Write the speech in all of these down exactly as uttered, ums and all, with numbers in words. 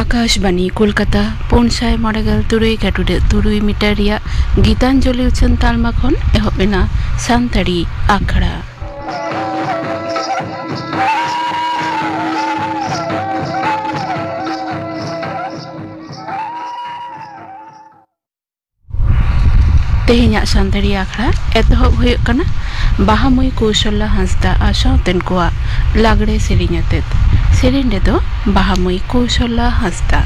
ᱟᱠᱟᱥᱵᱟᱱᱤ ᱠᱳᱞᱠᱟᱛᱟ, ᱯᱩᱱ ᱥᱟᱭ ᱢᱚᱬᱮ ᱜᱮᱞ ᱛᱩᱨᱩᱭ ᱜᱟᱹᱰᱩᱰᱟᱹ ᱛᱩᱨᱩᱭ ᱢᱤᱴᱟᱨ ᱨᱮᱭᱟᱜ ᱜᱤᱛᱟᱧᱡᱚᱞᱤ ᱩᱪᱷᱟᱹᱱ ᱛᱟᱞᱢᱟ ᱠᱷᱚᱱ ᱮᱦᱚᱵ ᱮᱱᱟ ᱥᱟᱱᱛᱟᱲᱤ ᱟᱠᱷᱲᱟ᱾ ᱛᱮᱦᱮᱧᱟᱜ ᱥᱟᱱᱛᱟᱲᱤ ᱟᱠᱷᱲᱟ ᱮᱛᱚᱦᱚᱵ ᱦᱩᱭᱩᱜ ᱠᱟᱱᱟ ᱵᱟᱦᱟ ᱢᱟᱹᱭ ᱠᱳᱣᱥᱚᱞᱟ ᱦᱟᱸᱥᱫᱟ ᱟᱨ ᱥᱟᱶᱛᱮᱱ ᱠᱚᱣᱟᱜ ᱞᱟᱜᱽᱲᱮ ᱥᱮᱨᱮᱧ ᱟᱛᱮᱫ᱾ ᱥᱮᱨᱮᱧ ᱨᱮᱫᱚ ᱵᱟᱦᱟ ᱢᱟᱹᱭ ᱠᱳᱣᱥᱚᱞᱟ ᱦᱟᱸᱥᱫᱟ᱾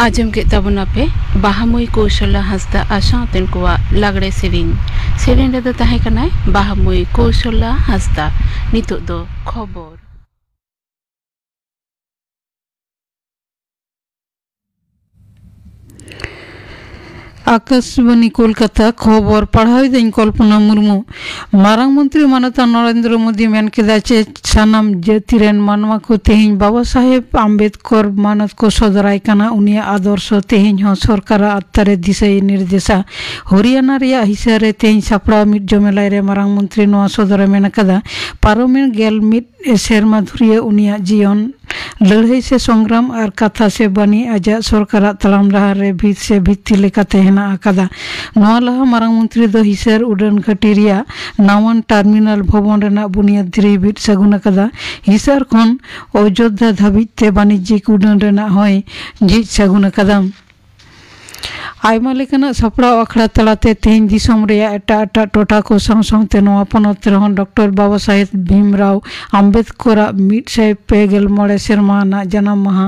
ᱟᱸᱡᱚᱢ ᱠᱮᱫ ᱛᱟᱵᱚᱱᱟᱯᱮ ᱵᱟᱦᱟᱢᱟᱹᱭ ᱠᱳᱣᱥᱚᱞᱟ ᱦᱟᱸᱥᱫᱟ ᱟᱨ ᱥᱟᱶᱛᱮᱱ ᱠᱚᱣᱟᱜ ᱞᱟᱜᱽᱲᱮ ᱥᱮᱨᱮᱧ᱾ ᱥᱮᱨᱮᱧ ᱨᱮᱫᱚ ᱛᱟᱦᱮᱸ ᱠᱟᱱᱟᱭ ᱵᱟᱦᱟᱢᱟᱹᱭ ᱠᱳᱣᱥᱚᱞᱟ ᱦᱟᱸᱥᱫᱟ᱾ ᱱᱤᱛᱚᱜ ᱫᱚ ᱠᱷᱚᱵᱚᱨ᱾ ᱟᱠᱟᱥᱵᱟᱱᱤ ᱠᱳᱞᱠᱟᱛᱟ, ᱠᱷᱚᱵᱚᱨ ᱯᱟᱲᱦᱟᱣ ᱮᱫᱟᱹᱧ ᱠᱚᱞᱯᱚᱱᱟ ᱢᱩᱨᱢᱩ᱾ ᱢᱟᱨᱟᱝ ᱢᱚᱱᱛᱨᱤ ᱢᱟᱱᱚᱛᱟᱱ ᱱᱚᱨᱮᱱᱫᱨᱚ ᱢᱳᱫᱤ ᱢᱮᱱ ᱠᱮᱫᱟ ᱪᱮ ᱥᱟᱱᱟᱢ ᱡᱟᱹᱛᱤ ᱨᱮᱱ ᱢᱟᱱᱣᱟ ᱠᱚ ᱛᱮᱦᱮᱧ ᱵᱟᱵᱟ ᱥᱟᱦᱮᱵᱽ ᱟᱢᱵᱮᱫᱽᱠᱚᱨ ᱢᱟᱱᱚᱛ ᱠᱚ ᱥᱚᱫᱚᱨᱟᱭ ᱠᱟᱱᱟ᱾ ᱩᱱᱤᱭᱟᱜ ᱟᱫᱚᱨᱥᱚ ᱛᱮᱦᱮᱧ ᱦᱚᱸ ᱥᱚᱨᱠᱟᱨᱟᱜ ᱟᱛᱛᱟ ᱨᱮ ᱫᱤᱥᱟᱹᱭ ᱱᱤᱨᱫᱮᱥᱟ᱾ ᱦᱚᱨᱤᱭᱟᱱᱟ ᱨᱮᱭᱟᱜ ᱦᱤᱥᱟᱹ ᱨᱮ ᱛᱮᱦᱮᱧ ᱥᱟᱯᱲᱟᱣ ᱢᱤᱫ ᱡᱚᱢᱮᱞᱟᱭ ᱨᱮ ᱢᱟᱨᱟᱝ ᱢᱚᱱᱛᱨᱤ ᱱᱚᱣᱟ ᱥᱚᱫᱚᱨᱮ ᱢᱮᱱ ᱟᱠᱟᱫᱟ᱾ ᱯᱟᱨᱚᱢᱮᱱ ᱜᱮᱞ ᱢᱤᱫ ᱥᱮᱨᱢᱟ ᱫᱷᱩᱨᱤᱭᱟᱹ ᱩᱱᱤᱭᱟᱜ ᱡᱤᱭᱚᱱ, ᱞᱟᱹᱲᱦᱟᱹᱭ ᱥᱮ ᱥᱚᱝᱜᱨᱟᱢ ᱟᱨ ᱠᱟᱛᱷᱟ ᱥᱮ ᱵᱟᱹᱱᱤ ᱟᱡᱟᱜ ᱥᱚᱨᱠᱟᱨᱟᱜ ᱛᱟᱲᱟᱢ ᱰᱟᱦᱟᱨ ᱨᱮ ᱵᱷᱤᱛ ᱥᱮ ᱵᱷᱤᱛᱛᱤ ᱞᱮᱠᱟᱛᱮ ᱦᱮᱱᱟᱜ ᱟᱠᱟᱫᱟ᱾ ᱱᱚᱣᱟ ᱞᱟᱦᱟ ᱢᱟᱨᱟᱝ ᱢᱚᱱᱛᱨᱤ ᱫᱚ ᱦᱤᱥᱟᱹᱨ ᱩᱰᱟᱹᱱ ᱜᱷᱟᱹᱴᱤ ᱨᱮᱭᱟᱜ ᱱᱟᱣᱟᱱ ᱴᱟᱨᱢᱤᱱᱟᱞ ᱵᱷᱚᱵᱚᱱ ᱨᱮᱱᱟᱜ ᱵᱩᱱᱤᱭᱟᱹᱫ ᱫᱷᱤᱨᱤ ᱵᱤᱫ ᱥᱟᱹᱜᱩᱱ ᱟᱠᱟᱫᱟ᱾ ᱦᱤᱥᱟᱹᱨ ᱠᱷᱚᱱ ᱚᱡᱳᱫᱽᱫᱷᱟ ᱫᱷᱟᱹᱵᱤᱡ ᱛᱮ ᱵᱟᱹᱱᱤᱡᱽᱡᱤᱠ ᱩᱰᱟᱹᱱ ᱨᱮᱱᱟᱜ ᱦᱚᱸᱭ ᱡᱷᱤᱡ ᱥᱟᱹᱜᱩᱱ ᱟᱠᱟᱫᱟ᱾ ᱟᱭᱢᱟ ᱞᱮᱠᱟᱱᱟᱜ ᱥᱟᱯᱲᱟᱣ ᱟᱠᱷᱲᱟ ᱛᱟᱞᱟᱛᱮ ᱛᱮᱦᱮᱧ ᱫᱤᱥᱚᱢ ᱨᱮᱭᱟᱜ ᱮᱴᱟᱜ ᱮᱴᱟᱜ ᱴᱚᱴᱷᱟ ᱠᱚ ᱥᱟᱶ ᱥᱟᱶᱛᱮ ᱱᱚᱣᱟ ᱯᱚᱱᱚᱛ ᱨᱮᱦᱚᱸ ᱰᱚᱠᱴᱚᱨ ᱵᱟᱵᱟ ᱥᱟᱦᱮᱵᱽ ᱵᱷᱤᱢᱨᱟᱣ ᱟᱢᱵᱮᱫᱽᱠᱚᱨᱟᱜ ᱢᱤᱫ ᱥᱟᱭ ᱯᱮ ᱜᱮᱞ ᱢᱚᱬᱮ ᱥᱮᱨᱢᱟ ᱟᱱᱟᱜ ᱡᱟᱱᱟᱢ ᱢᱟᱦᱟ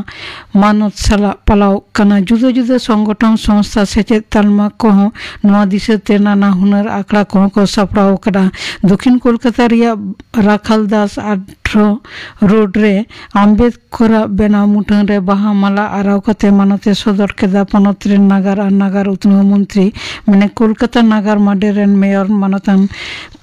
ᱢᱟᱱᱚᱛ ᱥᱟᱞᱟᱜ ᱯᱟᱞᱟᱣ ᱠᱟᱱᱟ᱾ ᱡᱩᱫᱟᱹ ᱡᱩᱫᱟᱹ ᱥᱚᱝᱜᱚᱴᱷᱚᱱ, ᱥᱚᱝᱥᱛᱷᱟ, ᱥᱮᱪᱮᱫ ᱛᱟᱞᱢᱟ ᱠᱚᱦᱚᱸ ᱱᱚᱣᱟ ᱫᱤᱥᱟᱹ ᱛᱮ ᱱᱟᱱᱟ ᱦᱩᱱᱟᱹᱨ ᱟᱠᱷᱲᱟ ᱠᱚᱦᱚᱸ ᱠᱚ ᱥᱟᱯᱲᱟᱣ ᱟᱠᱟᱫᱟ᱾ ᱫᱚᱠᱷᱤᱱ ᱠᱳᱞᱠᱟᱛᱟ ᱨᱮᱭᱟᱜ ᱨᱟᱠᱷᱟᱞ ᱫᱟᱥ ᱟᱴᱷᱨᱚ ᱨᱳᱰ ᱨᱮ ᱟᱢᱵᱮᱫᱽᱠᱚᱨᱟᱜ ᱵᱮᱱᱟᱣ ᱢᱩᱴᱷᱟᱹᱱ ᱨᱮ ᱵᱟᱦᱟ ᱢᱟᱞᱟ ᱟᱨᱟᱣ ᱠᱟᱛᱮ ᱢᱟᱱᱚᱛ ᱮ ᱥᱚᱫᱚᱨ ᱠᱮᱫᱟ ᱯᱚᱱᱚᱛ ᱨᱮᱱ ᱱᱟᱜᱟᱨ ᱟᱨ ᱱᱟᱜᱟᱨ ᱩᱛᱱᱟᱹᱣ ᱢᱚᱱᱛᱨᱤ, ᱢᱮᱱᱮ ᱠᱳᱞᱠᱟᱛᱟ ᱱᱟᱜᱟᱨ ᱢᱟᱰᱮᱨ ᱨᱮᱱ ᱢᱮᱭᱚᱨ ᱢᱟᱱᱚᱛᱟᱱ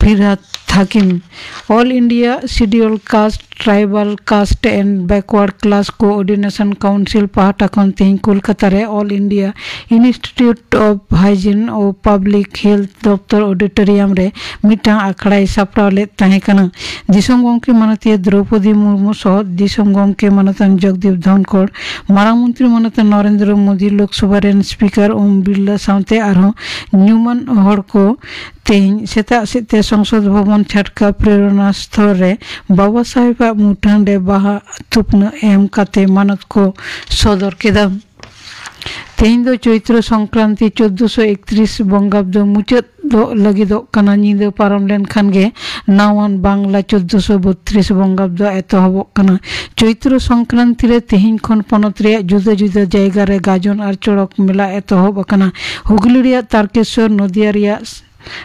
ᱯᱷᱤᱨᱦᱟᱫ ᱦᱟᱠᱤᱢ᱾ All India Scheduled Caste, Tribal Caste and Backward Class Coordination Council ᱯᱟᱦᱴᱟ ᱠᱷᱚᱱ ᱛᱮᱦᱮᱧ ᱠᱳᱞᱠᱟᱛᱟ ᱨᱮ All India Institute of Hygiene O Public Health ᱫᱚᱯᱛᱚᱨ ᱚᱰᱤᱴᱳᱨᱤᱭᱟᱢ ᱨᱮ ᱢᱤᱫᱴᱟᱝ ᱟᱠᱷᱲᱟᱭ ᱥᱟᱯᱲᱟᱣ ᱞᱮᱫ ᱛᱟᱦᱮᱸ ᱠᱟᱱᱟ᱾ ᱫᱤᱥᱚᱢ ᱜᱚᱢᱠᱮ ᱢᱟᱱᱚᱛᱤᱭᱟᱹ ᱫᱨᱚᱣᱯᱚᱫᱤ ᱢᱩᱨᱢᱩ ᱥᱚᱦᱚ ᱫᱤᱥᱚᱢ ᱜᱚᱢᱠᱮ ᱢᱟᱱᱚᱛᱟᱱ ᱡᱚᱜᱽᱫᱤᱯ ᱫᱷᱚᱱᱠᱚᱲ, ᱢᱟᱨᱟᱝ ᱢᱚᱱᱛᱨᱤ ᱢᱟᱱᱚᱛᱟᱱ ᱱᱚᱨᱮᱱᱫᱨᱚ ᱢᱳᱫᱤ, ᱞᱳᱠᱥᱚᱵᱷᱟ ᱨᱮᱱ ᱥᱯᱤᱠᱟᱨ ᱳᱢ ᱵᱤᱨᱞᱟ ᱥᱟᱶᱛᱮ ᱟᱨᱦᱚᱸ ᱧᱩᱢᱟᱱ ᱦᱚᱲ ᱠᱚ ᱛᱮᱦᱮᱧ ᱥᱮᱛᱟᱜ ᱥᱮᱫ ᱛᱮ ᱥᱚᱝᱥᱚᱫ ᱵᱷᱚᱵᱚᱱ ᱪᱷᱟᱴᱠᱟ ᱯᱨᱮᱨᱚᱱᱟ ᱥᱛᱷᱚᱞ ᱨᱮ ᱵᱟᱵᱟ ᱥᱟᱦᱮᱵᱟᱜ ᱢᱩᱴᱷᱟᱹᱱ ᱨᱮ ᱵᱟᱦᱟ ᱛᱷᱩᱯᱱᱟᱹ ᱮᱢ ᱠᱟᱛᱮ ᱢᱟᱱᱚᱛ ᱠᱚ ᱥᱚᱫᱚᱨ ᱠᱮᱫᱟ᱾ ᱛᱮᱦᱮᱧ ᱫᱚ ᱪᱳᱭᱛᱨᱚ ᱥᱚᱝᱠᱨᱟᱱᱛᱤ ᱪᱳᱫᱽᱫᱳᱥᱚ ᱮᱠᱛᱨᱤᱥ ᱵᱚᱝᱜᱟᱵᱫᱚ ᱢᱩᱪᱟᱹᱫ ᱮᱛᱚᱦᱚᱵᱚᱜ ᱞᱟᱹᱜᱤᱫᱚᱜ ᱠᱟᱱᱟ᱾ ᱧᱤᱫᱟᱹ ᱯᱟᱨᱚᱢ ᱞᱮᱱᱠᱷᱟᱱ ᱜᱮ ᱱᱟᱣᱟᱱ ᱵᱟᱝᱞᱟ ᱪᱳᱫᱽᱫᱚᱥᱚ ᱵᱚᱛᱨᱤᱥ ᱵᱚᱸᱜᱟᱵᱫᱚ ᱮᱛᱚᱦᱚᱵᱚᱜ ᱠᱟᱱᱟ᱾ ᱪᱳᱭᱛᱨᱚ ᱥᱚᱝᱠᱨᱟᱱᱛᱤ ᱨᱮ ᱛᱮᱦᱮᱧ ᱠᱷᱚᱱ ᱯᱚᱱᱚᱛ ᱨᱮᱭᱟᱜ ᱡᱩᱫᱟᱹ ᱡᱩᱫᱟᱹ ᱡᱟᱭᱜᱟ ᱨᱮ ᱜᱟᱡᱚᱱ ᱟᱨ ᱪᱚᱲᱚᱠ ᱢᱮᱞᱟ ᱮᱛᱚᱦᱚᱵ ᱟᱠᱟᱱᱟ᱾ ᱦᱩᱜᱽᱞᱤ ᱨᱮᱭᱟᱜ ᱛᱟᱨᱠᱮᱥᱣᱚᱨ, ᱱᱚᱫᱤᱭᱟ ᱨᱮᱭᱟᱜ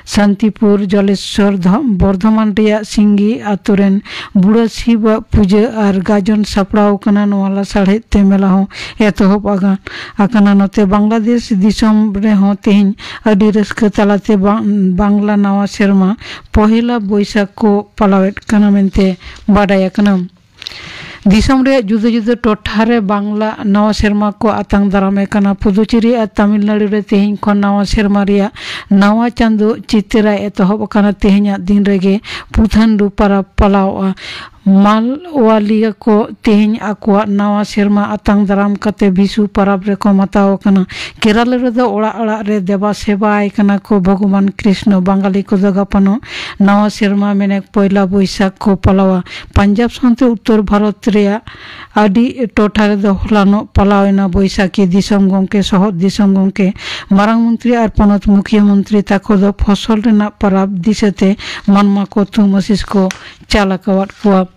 ᱥᱟᱱᱛᱤᱯᱩᱨ, ᱡᱚᱞᱮᱥᱣᱚᱨ, ᱫᱷᱚ-, ᱵᱚᱨᱫᱷᱚᱢᱟᱱ ᱨᱮᱭᱟᱜ ᱥᱤᱝᱜᱤ ᱟᱛᱳ ᱨᱮᱱ ᱵᱩᱲᱟᱹ ᱥᱤᱵᱟᱜ ᱯᱩᱡᱟᱹ ᱟᱨ ᱜᱟᱡᱚᱱ ᱥᱟᱯᱲᱟᱣ ᱟᱠᱟᱱᱟ᱾ ᱱᱚᱣᱟ ᱞᱟᱥᱟᱲᱦᱮᱫ ᱛᱮ ᱢᱮᱞᱟ ᱦᱚᱸ ᱮᱛᱚᱦᱚᱵ ᱟᱠᱟᱱ-, ᱟᱠᱟᱱᱟ᱾ ᱱᱚᱛᱮ ᱵᱟᱝᱞᱟᱫᱮᱥ ᱫᱤᱥᱚᱢ ᱨᱮᱦᱚᱸ ᱛᱮᱦᱮᱧ ᱟᱹᱰᱤ ᱨᱟᱹᱥᱠᱟᱹ ᱛᱟᱞᱟᱛᱮ ᱵᱟᱝ-, ᱵᱟᱝᱞᱟ ᱱᱟᱣᱟ ᱥᱮᱨᱢᱟ ᱯᱚᱦᱮᱞᱟ ᱵᱳᱭᱥᱟᱠᱷ ᱠᱚ ᱯᱟᱞᱟᱣᱮᱫ ᱠᱟᱱᱟ ᱢᱮᱱᱛᱮ ᱵᱟᱰᱟᱭ ᱟᱠᱟᱱᱟ᱾ ᱫᱤᱥᱚᱢ ᱨᱮᱭᱟᱜ ᱡᱩᱫᱟᱹ ᱡᱩᱫᱟᱹ ᱴᱚᱴᱷᱟ ᱨᱮ ᱵᱟᱝᱞᱟ ᱱᱟᱣᱟ ᱥᱮᱨᱢᱟ ᱠᱚ ᱟᱛᱟᱝ ᱫᱟᱨᱟᱢᱮ ᱠᱟᱱᱟ᱾ ᱯᱩᱫᱩᱪᱮᱨᱤ ᱟᱨ ᱛᱟᱢᱤᱞᱱᱟᱲᱩ ᱨᱮ ᱛᱮᱦᱮᱧ ᱠᱷᱚᱱ ᱱᱟᱣᱟ ᱥᱮᱨᱢᱟ ᱨᱮᱭᱟᱜ ᱱᱟᱣᱟ ᱪᱟᱸᱫᱳ ᱪᱤᱛᱟᱹᱨᱟᱭ ᱮᱛᱚᱦᱚᱵ ᱟᱠᱟᱱᱟ᱾ ᱛᱮᱦᱮᱧᱟᱜ ᱫᱤᱱ ᱨᱮᱜᱮ ᱯᱩᱛᱷᱟᱱᱰᱩ ᱯᱟᱨᱟᱵᱽ ᱯᱟᱞᱟᱣᱚᱜᱼᱟ᱾ ᱢᱟᱞᱣᱟᱞᱤᱭᱟᱹ ᱠᱚ ᱛᱮᱦᱮᱧ ᱟᱠᱚᱣᱟᱜ ᱱᱟᱣᱟ ᱥᱮᱨᱢᱟ ᱟᱛᱟᱝ ᱫᱟᱨᱟᱢ ᱠᱟᱛᱮ ᱵᱤᱥᱩ ᱯᱟᱨᱟᱵᱽ ᱨᱮᱠᱚ ᱢᱟᱛᱟᱣ ᱟᱠᱟᱱᱟ᱾ ᱠᱮᱨᱟᱞᱟ ᱨᱮᱫᱚ ᱚᱲᱟᱜ ᱚᱲᱟᱜ ᱨᱮ ᱫᱮᱵᱟ ᱥᱮᱵᱟᱭ ᱠᱟᱱᱟ ᱠᱚ ᱵᱷᱚᱜᱚᱵᱟᱱ ᱠᱨᱤᱥᱱᱚ᱾ ᱵᱟᱝᱜᱟᱞᱤ ᱠᱚᱫᱚ ᱜᱟᱯᱟᱱᱚᱜ ᱱᱟᱣᱟ ᱥᱮᱨᱢᱟ ᱢᱮᱱᱮᱠ ᱯᱚᱭᱞᱟ ᱵᱳᱭᱥᱟᱠᱷ ᱠᱚ ᱯᱟᱞᱟᱣᱟ᱾ ᱯᱟᱧᱡᱟᱵᱽ ᱥᱟᱶᱛᱮ ᱩᱛᱛᱚᱨ ᱵᱷᱟᱨᱚᱛ ᱨᱮᱭᱟᱜ ᱟᱹᱰᱤ ᱴᱚᱴᱷᱟ ᱨᱮᱫᱚ ᱦᱚᱞᱟᱱᱚᱜ ᱯᱟᱞᱟᱣ ᱮᱱᱟ ᱵᱳᱭᱥᱟᱠᱷᱤ᱾ ᱫᱤᱥᱚᱢ ᱜᱚᱢᱠᱮ, ᱥᱚᱦᱚᱫ ᱫᱤᱥᱚᱢ ᱜᱚᱢᱠᱮ, ᱢᱟᱨᱟᱝ ᱢᱚᱱᱛᱨᱤ ᱟᱨ ᱯᱚᱱᱚᱛ ᱢᱩᱠᱷᱤᱭᱟᱹ ᱢᱚᱱᱛᱨᱤ ᱛᱟᱠᱚ ᱫᱚ ᱯᱷᱚᱥᱚᱞ ᱨᱮᱱᱟᱜ ᱯᱟᱨᱟᱵᱽ ᱫᱤᱥᱟᱹᱛᱮ ᱢᱟᱱᱢᱟ ᱠᱚ ᱛᱷᱩᱢ ᱟᱥᱤᱥ ᱠᱚ ᱪᱟᱞ ᱟᱠᱟᱣᱟᱫ ᱠᱚᱣᱟ᱾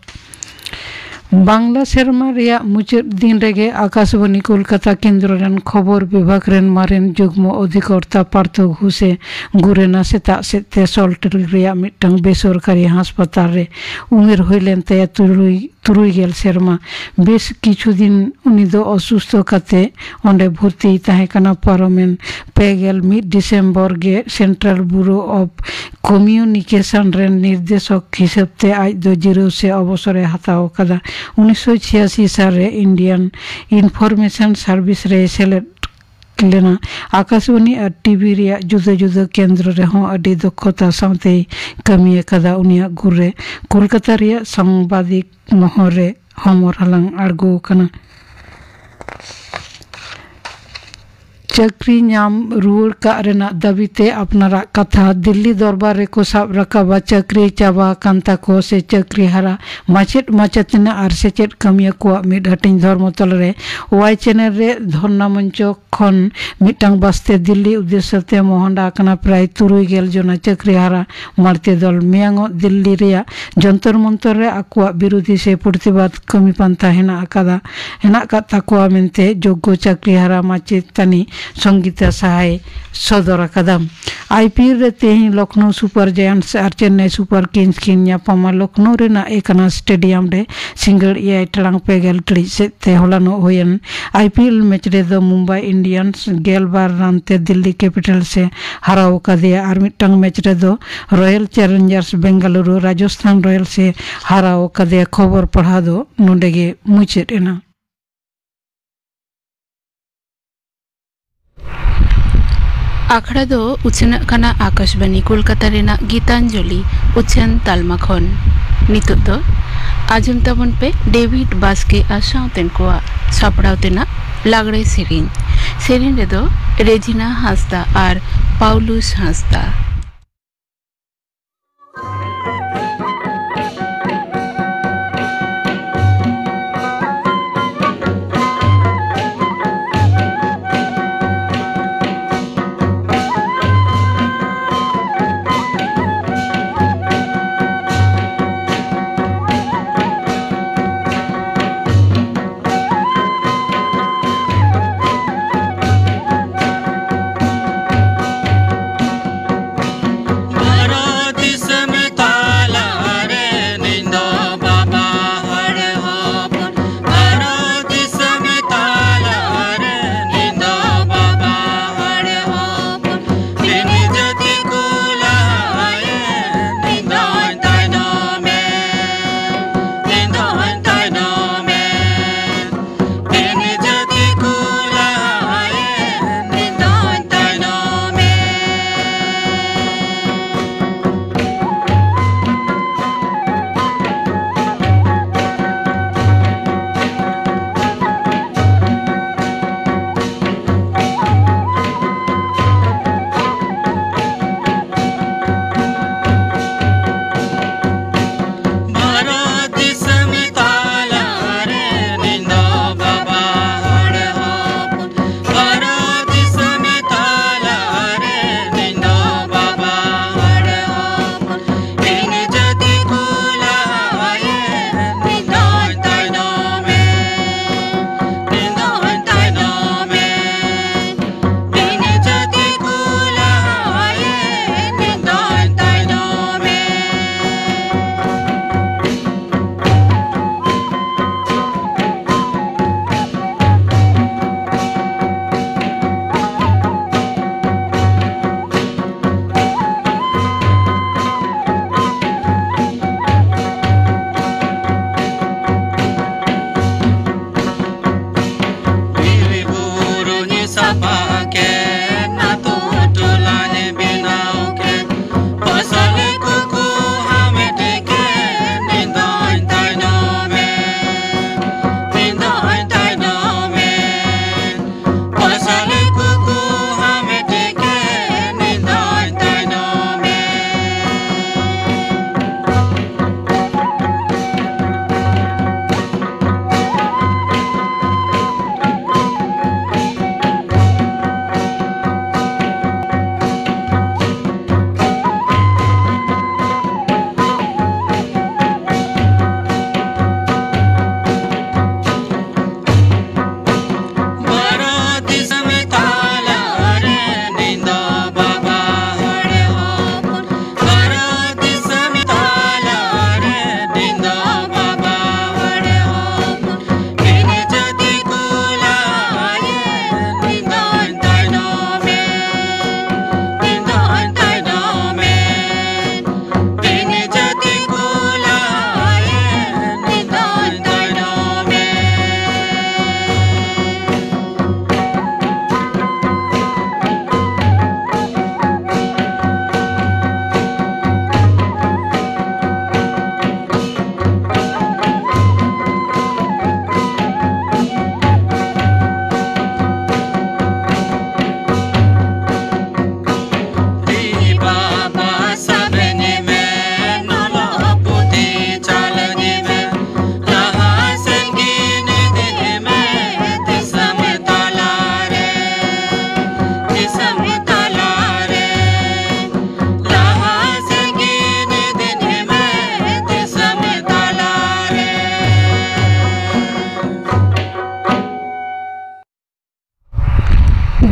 ᱵᱟᱝᱞᱟ ᱥᱮᱨᱢᱟ ᱨᱮᱭᱟᱜ ᱢᱩᱪᱟᱹᱫ ᱫᱤᱱ ᱨᱮᱜᱮ ᱟᱠᱟᱥᱵᱟᱱᱤ ᱠᱳᱞᱠᱟᱛᱟ ᱠᱮᱱᱫᱨᱚ ᱨᱮᱱ ᱠᱷᱚᱵᱚᱨ ᱵᱤᱵᱷᱟᱜᱽ ᱨᱮᱱ ᱢᱟᱨᱮᱱ ᱡᱩᱜᱽᱢᱚ ᱚᱫᱷᱤᱠᱚᱨᱛᱟ ᱯᱟᱨᱛᱷᱚ ᱜᱷᱳᱥᱮ ᱜᱩᱨᱮᱱᱟ ᱥᱮᱛᱟᱜ ᱥᱮᱫ ᱛᱮ ᱥᱚᱞᱴ ᱞᱮᱠ ᱨᱮᱭᱟᱜ ᱢᱤᱫᱴᱟᱝ ᱵᱮᱥᱚᱨᱠᱟᱨᱤ ᱦᱟᱥᱯᱟᱛᱟᱞ ᱨᱮ᱾ ᱩᱢᱮᱨ ᱦᱩᱭ ᱞᱮᱱ ᱛᱟᱭᱟ ᱛᱩᱨᱩᱭ, ᱛᱩᱨᱩᱭ ᱜᱮᱞ ᱥᱮᱨᱢᱟ᱾ ᱵᱮᱥ ᱠᱤᱪᱷᱩ ᱫᱤᱱ ᱩᱱᱤ ᱫᱚ ᱚᱥᱩᱥᱛᱷᱚ ᱠᱟᱛᱮ ᱚᱸᱰᱮ ᱵᱷᱚᱨᱛᱤᱭ ᱛᱟᱦᱮᱸ ᱠᱟᱱᱟ᱾ ᱯᱟᱨᱚᱢᱮᱱ ᱯᱮ ᱜᱮᱞ ᱢᱤᱫ ᱰᱤᱥᱮᱢᱵᱚᱨ ᱜᱮ ᱥᱮᱱᱴᱨᱟᱞ ᱵᱩᱨᱳ ᱚᱯᱷ ᱠᱚᱢᱤᱭᱩᱱᱤᱠᱮᱥᱚᱱ ᱨᱮᱱ ᱱᱤᱨᱫᱮᱥᱚᱠ ᱦᱤᱥᱟᱹᱵ ᱛᱮ ᱟᱡ ᱫᱚ ᱡᱤᱨᱟᱹᱣ ᱥᱮ ᱚᱵᱚᱥᱚᱨ ᱮ ᱦᱟᱛᱟᱣ ᱟᱠᱟᱫᱟ᱾ ᱩᱱᱤᱥᱥᱚ ᱪᱷᱤᱭᱟᱥᱤ ᱥᱟᱞ ᱨᱮ ᱤᱱᱰᱤᱭᱟᱱ ᱤᱱᱯᱷᱚᱨᱢᱮᱥᱚᱱ ᱥᱟᱨᱵᱷᱤᱥ ᱨᱮᱭ ᱥᱮᱞᱮᱫ ᱞᱮᱱᱟ᱾ ᱟᱠᱟᱥᱵᱟᱱᱤ ᱟᱨ ᱴᱤᱵᱷᱤ ᱨᱮᱭᱟᱜ ᱡᱩᱫᱟᱹ ᱡᱩᱫᱟᱹ ᱠᱮᱱᱫᱨᱚ ᱨᱮᱦᱚᱸ ᱟᱹᱰᱤ ᱫᱚᱠᱷᱚᱛᱟ ᱥᱟᱶᱛᱮᱭ ᱠᱟᱹᱢᱤ ᱟᱠᱟᱫᱟ᱾ ᱩᱱᱤᱭᱟᱜ ᱜᱩᱨ ᱨᱮ ᱠᱳᱞᱠᱟᱛᱟ ᱨᱮᱭᱟᱜ ᱥᱟᱝᱵᱟᱫᱤᱠ ᱢᱚᱦᱚᱨ ᱨᱮ ᱦᱚᱢᱚᱨ ᱦᱟᱞᱟᱝ ᱟᱬᱜᱚ ᱟᱠᱟᱱᱟ᱾ ᱪᱟᱹᱠᱨᱤ ᱧᱟᱢ ᱨᱩᱣᱟᱹᱲ ᱠᱟᱜ ᱨᱮᱱᱟᱜ ᱫᱟᱹᱵᱤ ᱛᱮ ᱟᱯᱱᱟᱨᱟᱜ ᱠᱟᱛᱷᱟ ᱫᱤᱞᱞᱤ ᱫᱚᱨᱵᱟᱨ ᱨᱮᱠᱚ ᱥᱟᱵ ᱨᱟᱠᱟᱵᱟ᱾ ᱪᱟᱹᱠᱨᱤ ᱪᱟᱵᱟ ᱟᱠᱟᱱ ᱛᱟᱠᱚ ᱥᱮ ᱪᱟᱹᱠᱨᱤ ᱦᱟᱨᱟ ᱢᱟᱪᱮᱫ ᱢᱟᱪᱮᱛᱟᱹᱱᱤ ᱟᱨ ᱥᱮᱪᱮᱫ ᱠᱟᱹᱢᱤᱭᱟᱹ ᱠᱚᱣᱟᱜ ᱢᱤᱫ ᱦᱟᱹᱴᱤᱧ ᱫᱷᱚᱨᱢᱚᱛᱚᱞᱟ ᱨᱮ ᱣᱟᱭ ᱪᱮᱱᱮᱞ ᱨᱮ ᱫᱷᱚᱨᱱᱟ ᱢᱚᱧᱪᱚ ᱠᱷᱚᱱ ᱢᱤᱫᱴᱟᱝ ᱵᱟᱥ ᱛᱮ ᱫᱤᱞᱞᱤ ᱩᱫᱽᱫᱮᱥᱥᱚ ᱛᱮ ᱢᱚᱦᱚᱰᱟ ᱟᱠᱟᱱᱟ᱾ ᱯᱨᱟᱭ ᱛᱩᱨᱩᱭ ᱜᱮᱞ ᱡᱚᱱᱟ ᱪᱟᱹᱠᱨᱤ ᱦᱟᱨᱟ ᱢᱟᱲᱛᱮ ᱫᱚᱞ ᱢᱮᱭᱟᱝᱚᱜ ᱫᱤᱞᱞᱤ ᱨᱮᱭᱟᱜ ᱡᱚᱱᱛᱚᱨ ᱢᱚᱱᱛᱚᱨ ᱨᱮ ᱟᱠᱚᱣᱟᱜ ᱵᱤᱨᱳᱫᱷᱤ ᱥᱮ ᱯᱨᱚᱛᱤᱵᱟᱫ ᱠᱟᱹᱢᱤ ᱯᱟᱱᱛᱷᱟ ᱦᱮᱱᱟᱜ ᱟᱠᱟᱫᱟ, ᱦᱮᱱᱟᱜ ᱟᱠᱟᱫ ᱛᱟᱠᱚᱣᱟ ᱢᱮᱱᱛᱮ ᱡᱳᱜᱽᱜᱚ ᱪᱟᱹᱠᱨᱤ ᱦᱟᱨᱟ ᱢᱟᱪᱮᱛᱟᱹᱱᱤ ᱥᱚᱝᱜᱤᱛᱟ ᱥᱟᱦᱟᱭ ᱥᱚᱫᱚᱨ ᱟᱠᱟᱫᱟ᱾ ᱟᱭ ᱯᱤ ᱮᱞ ᱨᱮ ᱛᱮᱦᱮᱧ ᱞᱚᱠᱷᱱᱚᱣ ᱥᱩᱯᱟᱨ ᱡᱟᱭᱟᱱᱴᱥ ᱟᱨ ᱪᱮᱱᱱᱟᱭ ᱥᱩᱯᱟᱨ ᱠᱤᱝᱥ ᱠᱤᱱ ᱧᱟᱯᱟᱢᱟ᱾ ᱞᱚᱠᱷᱱᱚᱣ ᱨᱮᱱᱟᱜ ᱮᱠᱟᱱᱟ ᱥᱴᱮᱰᱤᱭᱟᱢ ᱨᱮ ᱥᱤᱸᱜᱟᱹᱲ ᱮᱭᱟᱭ ᱴᱟᱲᱟᱝ ᱯᱮ ᱜᱮᱞ ᱴᱤᱲᱤᱡ ᱥᱮᱫ ᱛᱮ ᱦᱚᱞᱟᱱᱚᱜ ᱦᱩᱭᱮᱱ ᱟᱭ ᱯᱤ ᱮᱞ ᱢᱮᱪ ᱨᱮᱫᱚ ᱢᱩᱢᱵᱟᱭ ᱤᱱᱰᱤᱭᱟᱱᱥ ᱜᱮᱞ ᱵᱟᱨ ᱨᱟᱱ ᱛᱮ ᱫᱤᱞᱞᱤ ᱠᱮᱯᱤᱴᱟᱞᱥ ᱮ ᱦᱟᱨᱟᱣ ᱟᱠᱟᱫᱮᱭᱟ᱾ ᱟᱨ ᱢᱤᱫᱴᱟᱝ ᱢᱮᱪ ᱨᱮᱫᱚ ᱨᱚᱭᱮᱞ ᱪᱮᱞᱮᱧᱡᱟᱨᱥ ᱵᱮᱝᱜᱟᱞᱩᱨᱩ ᱨᱟᱡᱚᱥᱛᱷᱟᱱ ᱨᱚᱭᱮᱞᱥ ᱮ ᱦᱟᱨᱟᱣ ᱟᱠᱟᱫᱮᱭᱟ᱾ ᱠᱷᱚᱵᱚᱨ ᱯᱟᱲᱦᱟᱣ ᱫᱚ ᱱᱚᱰᱮ ᱜᱮ ᱢᱩᱪᱟᱹᱫ ᱮᱱᱟ᱾ ᱟᱠᱷᱲᱟ ᱫᱚ ᱩᱪᱷᱟᱹᱱᱟᱜ ᱠᱟᱱᱟ ᱟᱠᱟᱥᱵᱟᱱᱤ ᱠᱳᱞᱠᱟᱛᱟ ᱨᱮᱱᱟᱜ ᱜᱤᱛᱟᱧᱡᱚᱞᱤ ᱩᱪᱷᱟᱹᱱ ᱛᱟᱞᱢᱟ ᱠᱷᱚᱱ᱾ ᱱᱤᱛᱚᱜ ᱫᱚ ᱟᱸᱡᱚᱢ ᱛᱟᱵᱚᱱ ᱯᱮ ᱰᱮᱵᱷᱤᱰ ᱵᱟᱥᱠᱮ ᱟᱨ ᱥᱟᱶᱛᱮᱱ ᱠᱚᱣᱟᱜ ᱥᱟᱯᱲᱟᱣ ᱛᱮᱱᱟᱜ ᱞᱟᱜᱽᱲᱮ ᱥᱮᱨᱮᱧ᱾ ᱥᱮᱨᱮᱧ ᱨᱮᱫᱚ ᱨᱮᱡᱤᱱᱟ ᱦᱟᱸᱥᱫᱟ ᱟᱨ ᱯᱟᱣᱞᱩᱥ ᱦᱟᱸᱥᱫᱟ᱾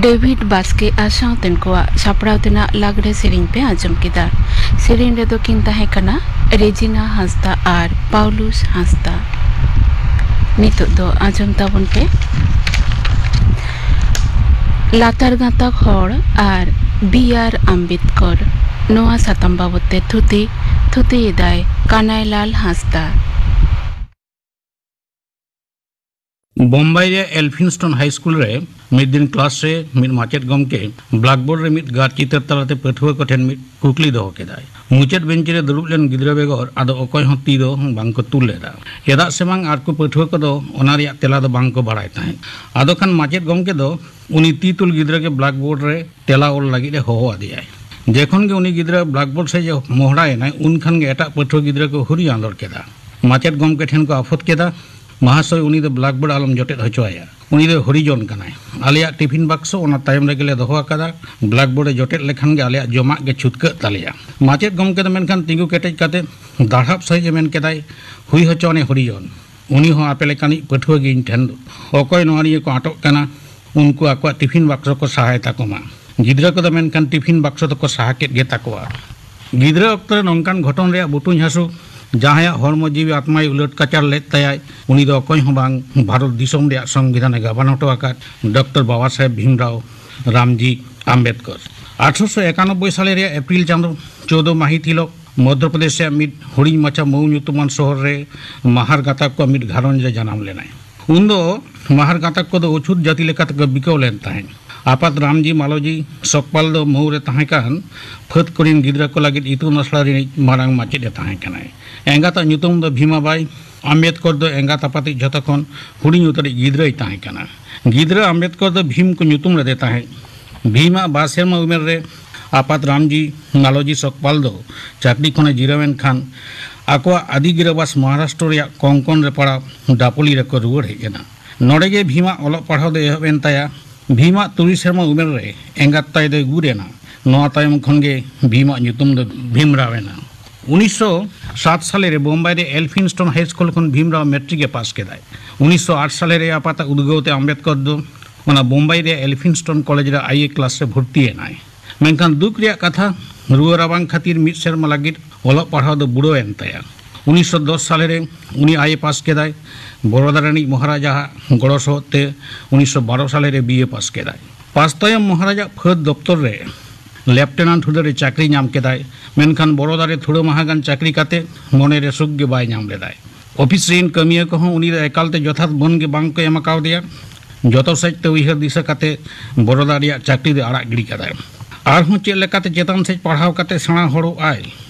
ᱰᱮᱵᱷᱤᱰ ᱵᱟᱥᱠᱮ ᱟᱨ ᱥᱟᱶᱛᱮᱱ ᱠᱚᱣᱟᱜ ᱥᱟᱯᱲᱟᱣ ᱛᱮᱱᱟᱜ ᱞᱟᱜᱽᱲᱮ ᱥᱮᱨᱮᱧ ᱯᱮ ᱟᱸᱡᱚᱢ ᱠᱮᱫᱟ᱾ ᱥᱮᱨᱮᱧ ᱨᱮᱫᱚ ᱠᱤᱱ ᱛᱟᱦᱮᱸ ᱠᱟᱱᱟ ᱨᱮᱡᱤᱱᱟ ᱦᱟᱸᱥᱫᱟ ᱟᱨ ᱯᱟᱣᱞᱩᱥ ᱦᱟᱸᱥᱫᱟ᱾ ᱱᱤᱛᱚᱜ ᱫᱚ ᱟᱸᱡᱚᱢ ᱛᱟᱵᱚᱱ ᱯᱮ ᱞᱟᱛᱟᱨ ᱜᱟᱛᱟᱠ ᱦᱚᱲ ᱟᱨ ᱵᱤ ᱟᱨ ᱟᱢᱵᱮᱫᱠᱚᱨ᱾ ᱱᱚᱣᱟ ᱥᱟᱛᱟᱢ ᱵᱟᱵᱚᱛ ᱛᱮ ᱛᱷᱩᱛᱤ, ᱛᱷᱩᱛᱤᱭᱮᱫᱟᱭ ᱠᱟᱱᱟᱭᱞᱟᱞ ᱦᱟᱸᱥᱫᱟ᱾ ᱵᱳᱢᱵᱟᱭ ᱨᱮᱭᱟᱜ ᱮᱞᱯᱷᱤᱱᱥᱴᱚᱱ ᱦᱟᱭ ᱥᱠᱩᱞ ᱨᱮ ᱢᱤᱫ ᱫᱤᱱ ᱠᱞᱟᱥ ᱨᱮ ᱢᱤᱫ ᱢᱟᱪᱮᱫ ᱜᱚᱢᱠᱮ ᱵᱞᱟᱠᱵᱳᱨᱰ ᱨᱮ ᱢᱤᱫ ᱜᱟᱨ ᱪᱤᱛᱟᱹᱨ ᱛᱟᱞᱟᱛᱮ ᱯᱟᱹᱴᱷᱩᱣᱟᱹ ᱠᱚᱴᱷᱮᱱ ᱢᱤᱫ ᱠᱩᱠᱞᱤ ᱫᱚᱦᱚ ᱠᱮᱫᱟᱭ᱾ ᱢᱩᱪᱟᱹᱫ ᱵᱮᱧᱪ ᱨᱮ ᱫᱩᱲᱩᱵ ᱞᱮᱱ ᱜᱤᱫᱽᱨᱟᱹ ᱵᱮᱜᱚᱨ ᱟᱫᱚ ᱚᱠᱚᱭ ᱦᱚᱸ ᱛᱤ ᱫᱚ ᱵᱟᱝ ᱠᱚ ᱛᱩᱞ ᱞᱮᱫᱟ᱾ ᱪᱮᱫᱟᱜ ᱥᱮ ᱵᱟᱝ ᱟᱨᱠᱚ ᱯᱟᱹᱴᱷᱩᱣᱟᱹ ᱠᱚᱫᱚ ᱚᱱᱟ ᱨᱮᱭᱟᱜ ᱛᱮᱞᱟ ᱫᱚ ᱵᱟᱝ ᱠᱚ ᱵᱟᱲᱟᱭ ᱛᱟᱦᱮᱸᱫ᱾ ᱟᱫᱚ ᱠᱷᱟᱱ ᱢᱟᱪᱮᱫ ᱜᱚᱢᱠᱮ ᱫᱚ ᱩᱱᱤ ᱛᱤ ᱛᱩᱞ ᱜᱤᱫᱽᱨᱟᱹ ᱜᱮ ᱵᱞᱟᱠᱵᱳᱨᱰ ᱨᱮ ᱛᱮᱞᱟ ᱚᱞ ᱞᱟᱹᱜᱤᱫ ᱮ ᱦᱚᱦᱚ ᱟᱫᱮᱭᱟᱭ᱾ ᱡᱮᱠᱷᱚᱱ ᱜᱮ ᱩᱱᱤ ᱜᱤᱫᱽᱨᱟᱹ ᱵᱞᱟᱠᱵᱳᱨᱰ ᱥᱮᱫ ᱮ ᱢᱚᱦᱰᱟᱭᱮᱱᱟᱭ, ᱩᱱ ᱠᱷᱟᱱ ᱜᱮ ᱮᱴᱟᱜ ᱯᱟᱹᱴᱷᱩᱣᱟᱹ ᱜᱤᱫᱽᱨᱟᱹ ᱠᱚ ᱦᱩᱨᱤ ᱟᱸᱫᱚᱲ ᱠᱮᱫᱟ᱾ ᱢᱟᱪᱮᱫ ᱜᱚᱢᱠᱮ ᱴᱷᱮᱱ ᱠᱚ ᱟᱯᱷᱚᱫ ᱠᱮᱫᱟ, "ᱢᱟᱦᱟᱥᱚᱭ, ᱩᱱᱤ ᱫᱚ ᱵᱞᱟᱠᱵᱳᱨᱰ ᱟᱞᱚᱢ ᱡᱚᱴᱮᱫ ᱦᱚᱪᱚ ᱟᱭᱟ᱾ ᱩᱱᱤ ᱫᱚ ᱦᱚᱨᱤᱡᱚᱱ ᱠᱟᱱᱟᱭ᱾ ᱟᱞᱮᱭᱟᱜ ᱴᱤᱯᱷᱤᱱ ᱵᱟᱠᱥᱚ ᱚᱱᱟ ᱛᱟᱭᱚᱢ ᱨᱮᱜᱮ ᱞᱮ ᱫᱚᱦᱚ ᱟᱠᱟᱫᱟ᱾ ᱵᱞᱟᱠᱵᱳᱨᱰ ᱮ ᱡᱚᱴᱮᱫ ᱞᱮᱠᱷᱟᱱ ᱜᱮ ᱟᱞᱮᱭᱟᱜ ᱡᱚᱢᱟᱜ ᱜᱮ ᱪᱷᱩᱛᱠᱟᱹᱜ ᱛᱟᱞᱮᱭᱟ᱾" ᱢᱟᱪᱮᱫ ᱜᱚᱢᱠᱮ ᱫᱚ ᱢᱮᱱᱠᱷᱟᱱ ᱛᱤᱸᱜᱩ ᱠᱮᱴᱮᱡ ᱠᱟᱛᱮ ᱫᱟᱲᱦᱟᱯ ᱥᱟᱺᱦᱤᱡ ᱮ ᱢᱮᱱ ᱠᱮᱫᱟᱭ, "ᱦᱩᱭ ᱦᱚᱪᱚ ᱟᱱᱮ ᱦᱚᱨᱤᱡᱚᱱ, ᱩᱱᱤ ᱦᱚᱸ ᱟᱯᱮ ᱞᱮᱠᱟᱱᱤᱡ ᱯᱟᱹᱴᱷᱩᱣᱟᱹ ᱜᱮ ᱤᱧ ᱴᱷᱮᱱ ᱫᱚ᱾ ᱚᱠᱚᱭ ᱱᱚᱣᱟ ᱱᱤᱭᱟᱹ ᱠᱚ ᱟᱴᱚᱜ ᱠᱟᱱᱟ, ᱩᱱᱠᱩ ᱟᱠᱚᱣᱟᱜ ᱴᱤᱯᱷᱤᱱ ᱵᱟᱠᱥᱚ ᱠᱚ ᱥᱟᱦᱟᱭ ᱛᱟᱠᱚ ᱢᱟ᱾" ᱜᱤᱫᱽᱨᱟᱹ ᱠᱚᱫᱚ ᱢᱮᱱᱠᱷᱟᱱ ᱴᱤᱯᱷᱤᱱ ᱵᱟᱠᱥᱚ ᱫᱚᱠᱚ ᱥᱟᱦᱟ ᱠᱮᱫ ᱜᱮ ᱛᱟᱠᱚᱣᱟ᱾ ᱜᱤᱫᱽᱨᱟᱹ ᱚᱠᱛᱚ ᱨᱮ ᱱᱚᱝᱠᱟᱱ ᱜᱷᱚᱴᱚᱱ ᱨᱮᱭᱟᱜ ᱵᱩᱴᱩᱧ ᱦᱟᱹᱥᱩ, ᱡᱟᱦᱟᱸᱭᱟᱜ ᱦᱚᱲᱢᱚ ᱡᱤᱣᱤ ᱟᱛᱢᱟᱭ ᱩᱞᱟᱹᱴ ᱠᱟᱪᱟᱨ ᱞᱮᱫ ᱛᱟᱭᱟᱭ, ᱩᱱᱤ ᱫᱚ ᱚᱠᱚᱭ ᱦᱚᱸ ᱵᱟᱝ, ᱵᱷᱟᱨᱚᱛ ᱫᱤᱥᱚᱢ ᱨᱮᱭᱟᱜ ᱥᱚᱝᱵᱤᱫᱷᱟᱱ ᱮ ᱜᱟᱵᱟᱱ ᱦᱚᱴᱚ ᱟᱠᱟᱫ ᱰᱚᱠᱴᱚᱨ ᱵᱟᱵᱟ ᱥᱟᱦᱮᱵᱽ ᱵᱷᱤᱢᱨᱟᱣ ᱨᱟᱢᱡᱤ ᱟᱢᱵᱮᱫᱠᱚᱨ᱾ ᱟᱴᱷᱨᱚᱥᱚ ᱮᱠᱟᱱᱚᱵᱵᱳᱭ ᱥᱟᱞᱮ ᱨᱮᱭᱟᱜ ᱮᱯᱨᱤᱞ ᱪᱟᱸᱫᱚ ᱪᱳᱫᱚ ᱢᱟᱹᱦᱤᱛ ᱦᱤᱞᱳᱜ ᱢᱚᱫᱽᱫᱷᱚ ᱯᱨᱚᱫᱮᱥ ᱨᱮᱭᱟᱜ ᱢᱤᱫ ᱦᱩᱰᱤᱧ ᱢᱟᱪᱷᱟ ᱢᱚᱣᱩ ᱧᱩᱛᱩᱢᱟᱱ ᱥᱚᱦᱚᱨ ᱨᱮ ᱢᱟᱦᱟᱨ ᱜᱟᱛᱟᱠ ᱠᱚᱣᱟᱜ ᱢᱤᱫ ᱜᱷᱟᱨᱚᱸᱡᱽ ᱨᱮ ᱡᱟᱱᱟᱢ ᱞᱮᱱᱟᱭ᱾ ᱩᱱᱫᱚ ᱢᱟᱦᱟᱨ ᱜᱟᱛᱟᱠ ᱠᱚᱫᱚ ᱚᱪᱷᱩᱛ ᱡᱟᱹᱛᱤ ᱞᱮᱠᱟ ᱛᱮᱠᱚ ᱵᱤᱠᱟᱹᱣ ᱞᱮᱱ ᱛᱟᱦᱮᱸᱫ᱾ ᱟᱯᱟᱛ ᱨᱟᱢᱡᱤ ᱢᱟᱞᱚᱡᱤ ᱥᱚᱠᱯᱟᱞ ᱫᱚ ᱢᱚᱣᱩ ᱨᱮ ᱛᱟᱦᱮᱸ ᱠᱟᱱ ᱯᱷᱟᱹᱫ ᱠᱚᱨᱮᱱ ᱜᱤᱫᱽᱨᱟᱹ ᱠᱚ ᱞᱟᱹᱜᱤᱫ ᱤᱛᱩᱱ ᱟᱥᱲᱟ ᱨᱤᱱᱤᱡ ᱢᱟᱨᱟᱝ ᱢᱟᱪᱮᱫ ᱮ ᱛᱟᱦᱮᱸ ᱠᱟᱱᱟᱭ᱾ ᱮᱸᱜᱟᱛᱟᱜ ᱧᱩᱛᱩᱢ ᱫᱚ ᱵᱷᱤᱢᱟᱵᱟᱭ᱾ ᱟᱢᱵᱮᱫᱠᱚᱨ ᱫᱚ ᱮᱸᱜᱟᱛ ᱟᱯᱟᱛᱤᱡ ᱡᱷᱚᱛᱚ ᱠᱷᱚᱱ ᱦᱩᱰᱤᱧ ᱩᱛᱟᱹᱨᱤᱡ ᱜᱤᱫᱽᱨᱟᱹᱭ ᱛᱟᱦᱮᱸ ᱠᱟᱱᱟ᱾ ᱜᱤᱫᱽᱨᱟᱹ ᱟᱢᱵᱮᱫᱠᱚᱨ ᱫᱚ ᱵᱷᱤᱢ ᱠᱚ ᱧᱩᱛᱩᱢ ᱞᱮᱫᱮ ᱛᱟᱦᱮᱸᱫ᱾ ᱵᱷᱤᱢᱟᱜ ᱵᱟᱨ ᱥᱮᱨᱢᱟ ᱩᱢᱮᱨ ᱨᱮ ᱟᱯᱟᱛ ᱨᱟᱢᱡᱤ ᱱᱟᱞᱚᱡᱤ ᱥᱚᱠᱯᱟᱞ ᱫᱚ ᱪᱟᱹᱠᱨᱤ ᱠᱷᱚᱱᱮ ᱡᱤᱨᱟᱹᱣ ᱮᱱ ᱠᱷᱟᱱ ᱟᱠᱚᱣᱟᱜ ᱟᱹᱫᱤ ᱜᱤᱨᱟᱹᱵᱟᱥ ᱢᱚᱦᱟᱨᱟᱥᱴᱨᱚ ᱨᱮᱭᱟᱜ ᱠᱚᱝᱠᱚᱱ ᱨᱮ ᱯᱟᱲᱟᱣ ᱰᱟᱯᱳᱞᱤ ᱨᱮᱠᱚ ᱨᱩᱣᱟᱹᱲ ᱦᱮᱡ ᱮᱱᱟ᱾ ᱱᱚᱰᱮ ᱜᱮ ᱵᱷᱤᱢᱟᱜ ᱚᱞᱚᱜ ᱯᱟᱲᱦᱟᱣ ᱫᱚ ᱮᱦᱚᱵ ᱮᱱ ᱛᱟᱭᱟ᱾ ᱵᱷᱤᱢᱟᱜ ᱛᱩᱨᱩᱭ ᱥᱮᱨᱢᱟ ᱩᱢᱮᱨ ᱨᱮ ᱮᱸᱜᱟᱛ ᱛᱟᱭ ᱫᱚᱭ ᱜᱩᱨ ᱮᱱᱟ᱾ ᱱᱚᱣᱟ ᱛᱟᱭᱚᱢ ᱠᱷᱚᱱ ᱜᱮ ᱵᱷᱤᱢᱟᱜ ᱧᱩᱛᱩᱢ ᱫᱚ ᱵᱷᱤᱢᱨᱟᱣ ᱮᱱᱟ᱾ ᱩᱱᱤᱥᱥᱚ ᱥᱟᱛ ᱥᱟᱞᱮ ᱨᱮ ᱵᱳᱢᱵᱟᱭ ᱨᱮ ᱮᱞᱯᱷᱤᱱᱥᱴᱚᱱ ᱦᱟᱭ ᱥᱠᱩᱞ ᱠᱷᱚᱱ ᱵᱷᱤᱢᱨᱟᱣ ᱢᱮᱴᱨᱤᱠ ᱮ ᱯᱟᱥ ᱠᱮᱫᱟᱭ᱾ ᱩᱱᱤᱥᱥᱚ ᱟᱴ ᱥᱟᱞᱮ ᱨᱮ ᱟᱯᱟᱛᱟᱜ ᱩᱫᱽᱜᱟᱹᱣ ᱛᱮ ᱟᱢᱵᱮᱫᱠᱚᱨ ᱫᱚ ᱚᱱᱟ ᱵᱳᱢᱵᱟᱭ ᱨᱮᱭᱟᱜ ᱮᱞᱯᱷᱤᱱᱥᱴᱚᱱ ᱠᱚᱞᱮᱡᱽ ᱨᱮ ᱟᱭ ᱮ ᱠᱞᱟᱥ ᱨᱮ ᱵᱷᱚᱨᱛᱤ ᱮᱱᱟᱭ᱾ ᱢᱮᱱᱠᱷᱟᱱ ᱫᱩᱠ ᱨᱮᱭᱟᱜ ᱠᱟᱛᱷᱟ, ᱨᱩᱣᱟᱹ ᱨᱟᱵᱟᱝ ᱠᱷᱟᱹᱛᱤᱨ ᱢᱤᱫ ᱥᱮᱨᱢᱟ ᱞᱟᱹᱜᱤᱫ ᱚᱞᱚᱜ ᱯᱟᱲᱦᱟᱣ ᱫᱚ ᱵᱩᱲᱟᱹᱣ ᱮᱱ ᱛᱟᱭᱟ᱾ ᱩᱱᱤᱥᱥᱚ ᱫᱚᱥ ᱥᱟᱞᱮ ᱨᱮ ᱩᱱᱤ ᱟᱭ ᱮ ᱯᱟᱥ ᱠᱮᱫᱟᱭ᱾ ᱵᱚᱨᱚᱫᱟ ᱨᱤᱱᱤᱡ ᱢᱚᱦᱟᱨᱟᱡᱟᱣᱟᱜ ᱜᱚᱲᱚ ᱥᱚᱦᱚᱫ ᱛᱮ ᱩᱱᱤᱥᱥᱚ ᱵᱟᱨᱚ ᱥᱟᱞᱮ ᱨᱮ ᱵᱤ ᱮ ᱯᱟᱥ ᱠᱮᱫᱟᱭ᱾ ᱯᱟᱥ ᱛᱟᱭᱚᱢ ᱢᱚᱦᱟᱨᱟᱡᱟᱜ ᱯᱷᱟᱹᱫ ᱫᱚᱯᱛᱚᱨ ᱨᱮ ᱞᱮᱯᱴᱮᱱᱟᱱᱴ ᱦᱩᱫᱟᱹ ᱨᱮ ᱪᱟᱹᱠᱨᱤ ᱧᱟᱢ ᱠᱮᱫᱟᱭ᱾ ᱢᱮᱱᱠᱷᱟᱱ ᱵᱚᱨᱚᱫᱟ ᱨᱮ ᱛᱷᱩᱲᱟᱹ ᱢᱟᱦᱟ ᱜᱟᱱ ᱪᱟᱹᱠᱨᱤ ᱠᱟᱛᱮ ᱢᱚᱱᱮ ᱨᱮ ᱥᱩᱠ ᱜᱮ ᱵᱟᱭ ᱧᱟᱢ ᱞᱮᱫᱟᱭ᱾ ᱚᱯᱷᱤᱥ ᱨᱮᱱ ᱠᱟᱹᱢᱤᱭᱟᱹ ᱠᱚᱦᱚᱸ ᱩᱱᱤ ᱫᱚ ᱮᱠᱟᱞ ᱛᱮ ᱡᱚᱛᱷᱟᱛ ᱢᱟᱹᱱ ᱜᱮ ᱵᱟᱝ ᱠᱚ ᱮᱢ ᱠᱟᱣᱫᱮᱭᱟ᱾ ᱡᱚᱛᱚ ᱥᱮᱫ ᱛᱮ ᱩᱭᱦᱟᱹᱨ ᱫᱤᱥᱟᱹ ᱠᱟᱛᱮ ᱵᱚᱨᱚᱫᱟ ᱨᱮᱭᱟᱜ ᱪᱟᱹᱠᱨᱤ ᱫᱚ ᱟᱲᱟᱜ ᱜᱤᱰᱤ ᱠᱟᱫᱟᱭ᱾ ᱟᱨᱦᱚᱸ ᱪᱮᱫ ᱞᱮᱠᱟᱛᱮ ᱪᱮᱛᱟᱱ ᱥᱮᱫ ᱯᱟᱲᱦᱟᱣ ᱠᱟᱛᱮ ᱥᱮᱬᱟ ᱦᱚᱲᱚᱜ ᱟᱭ,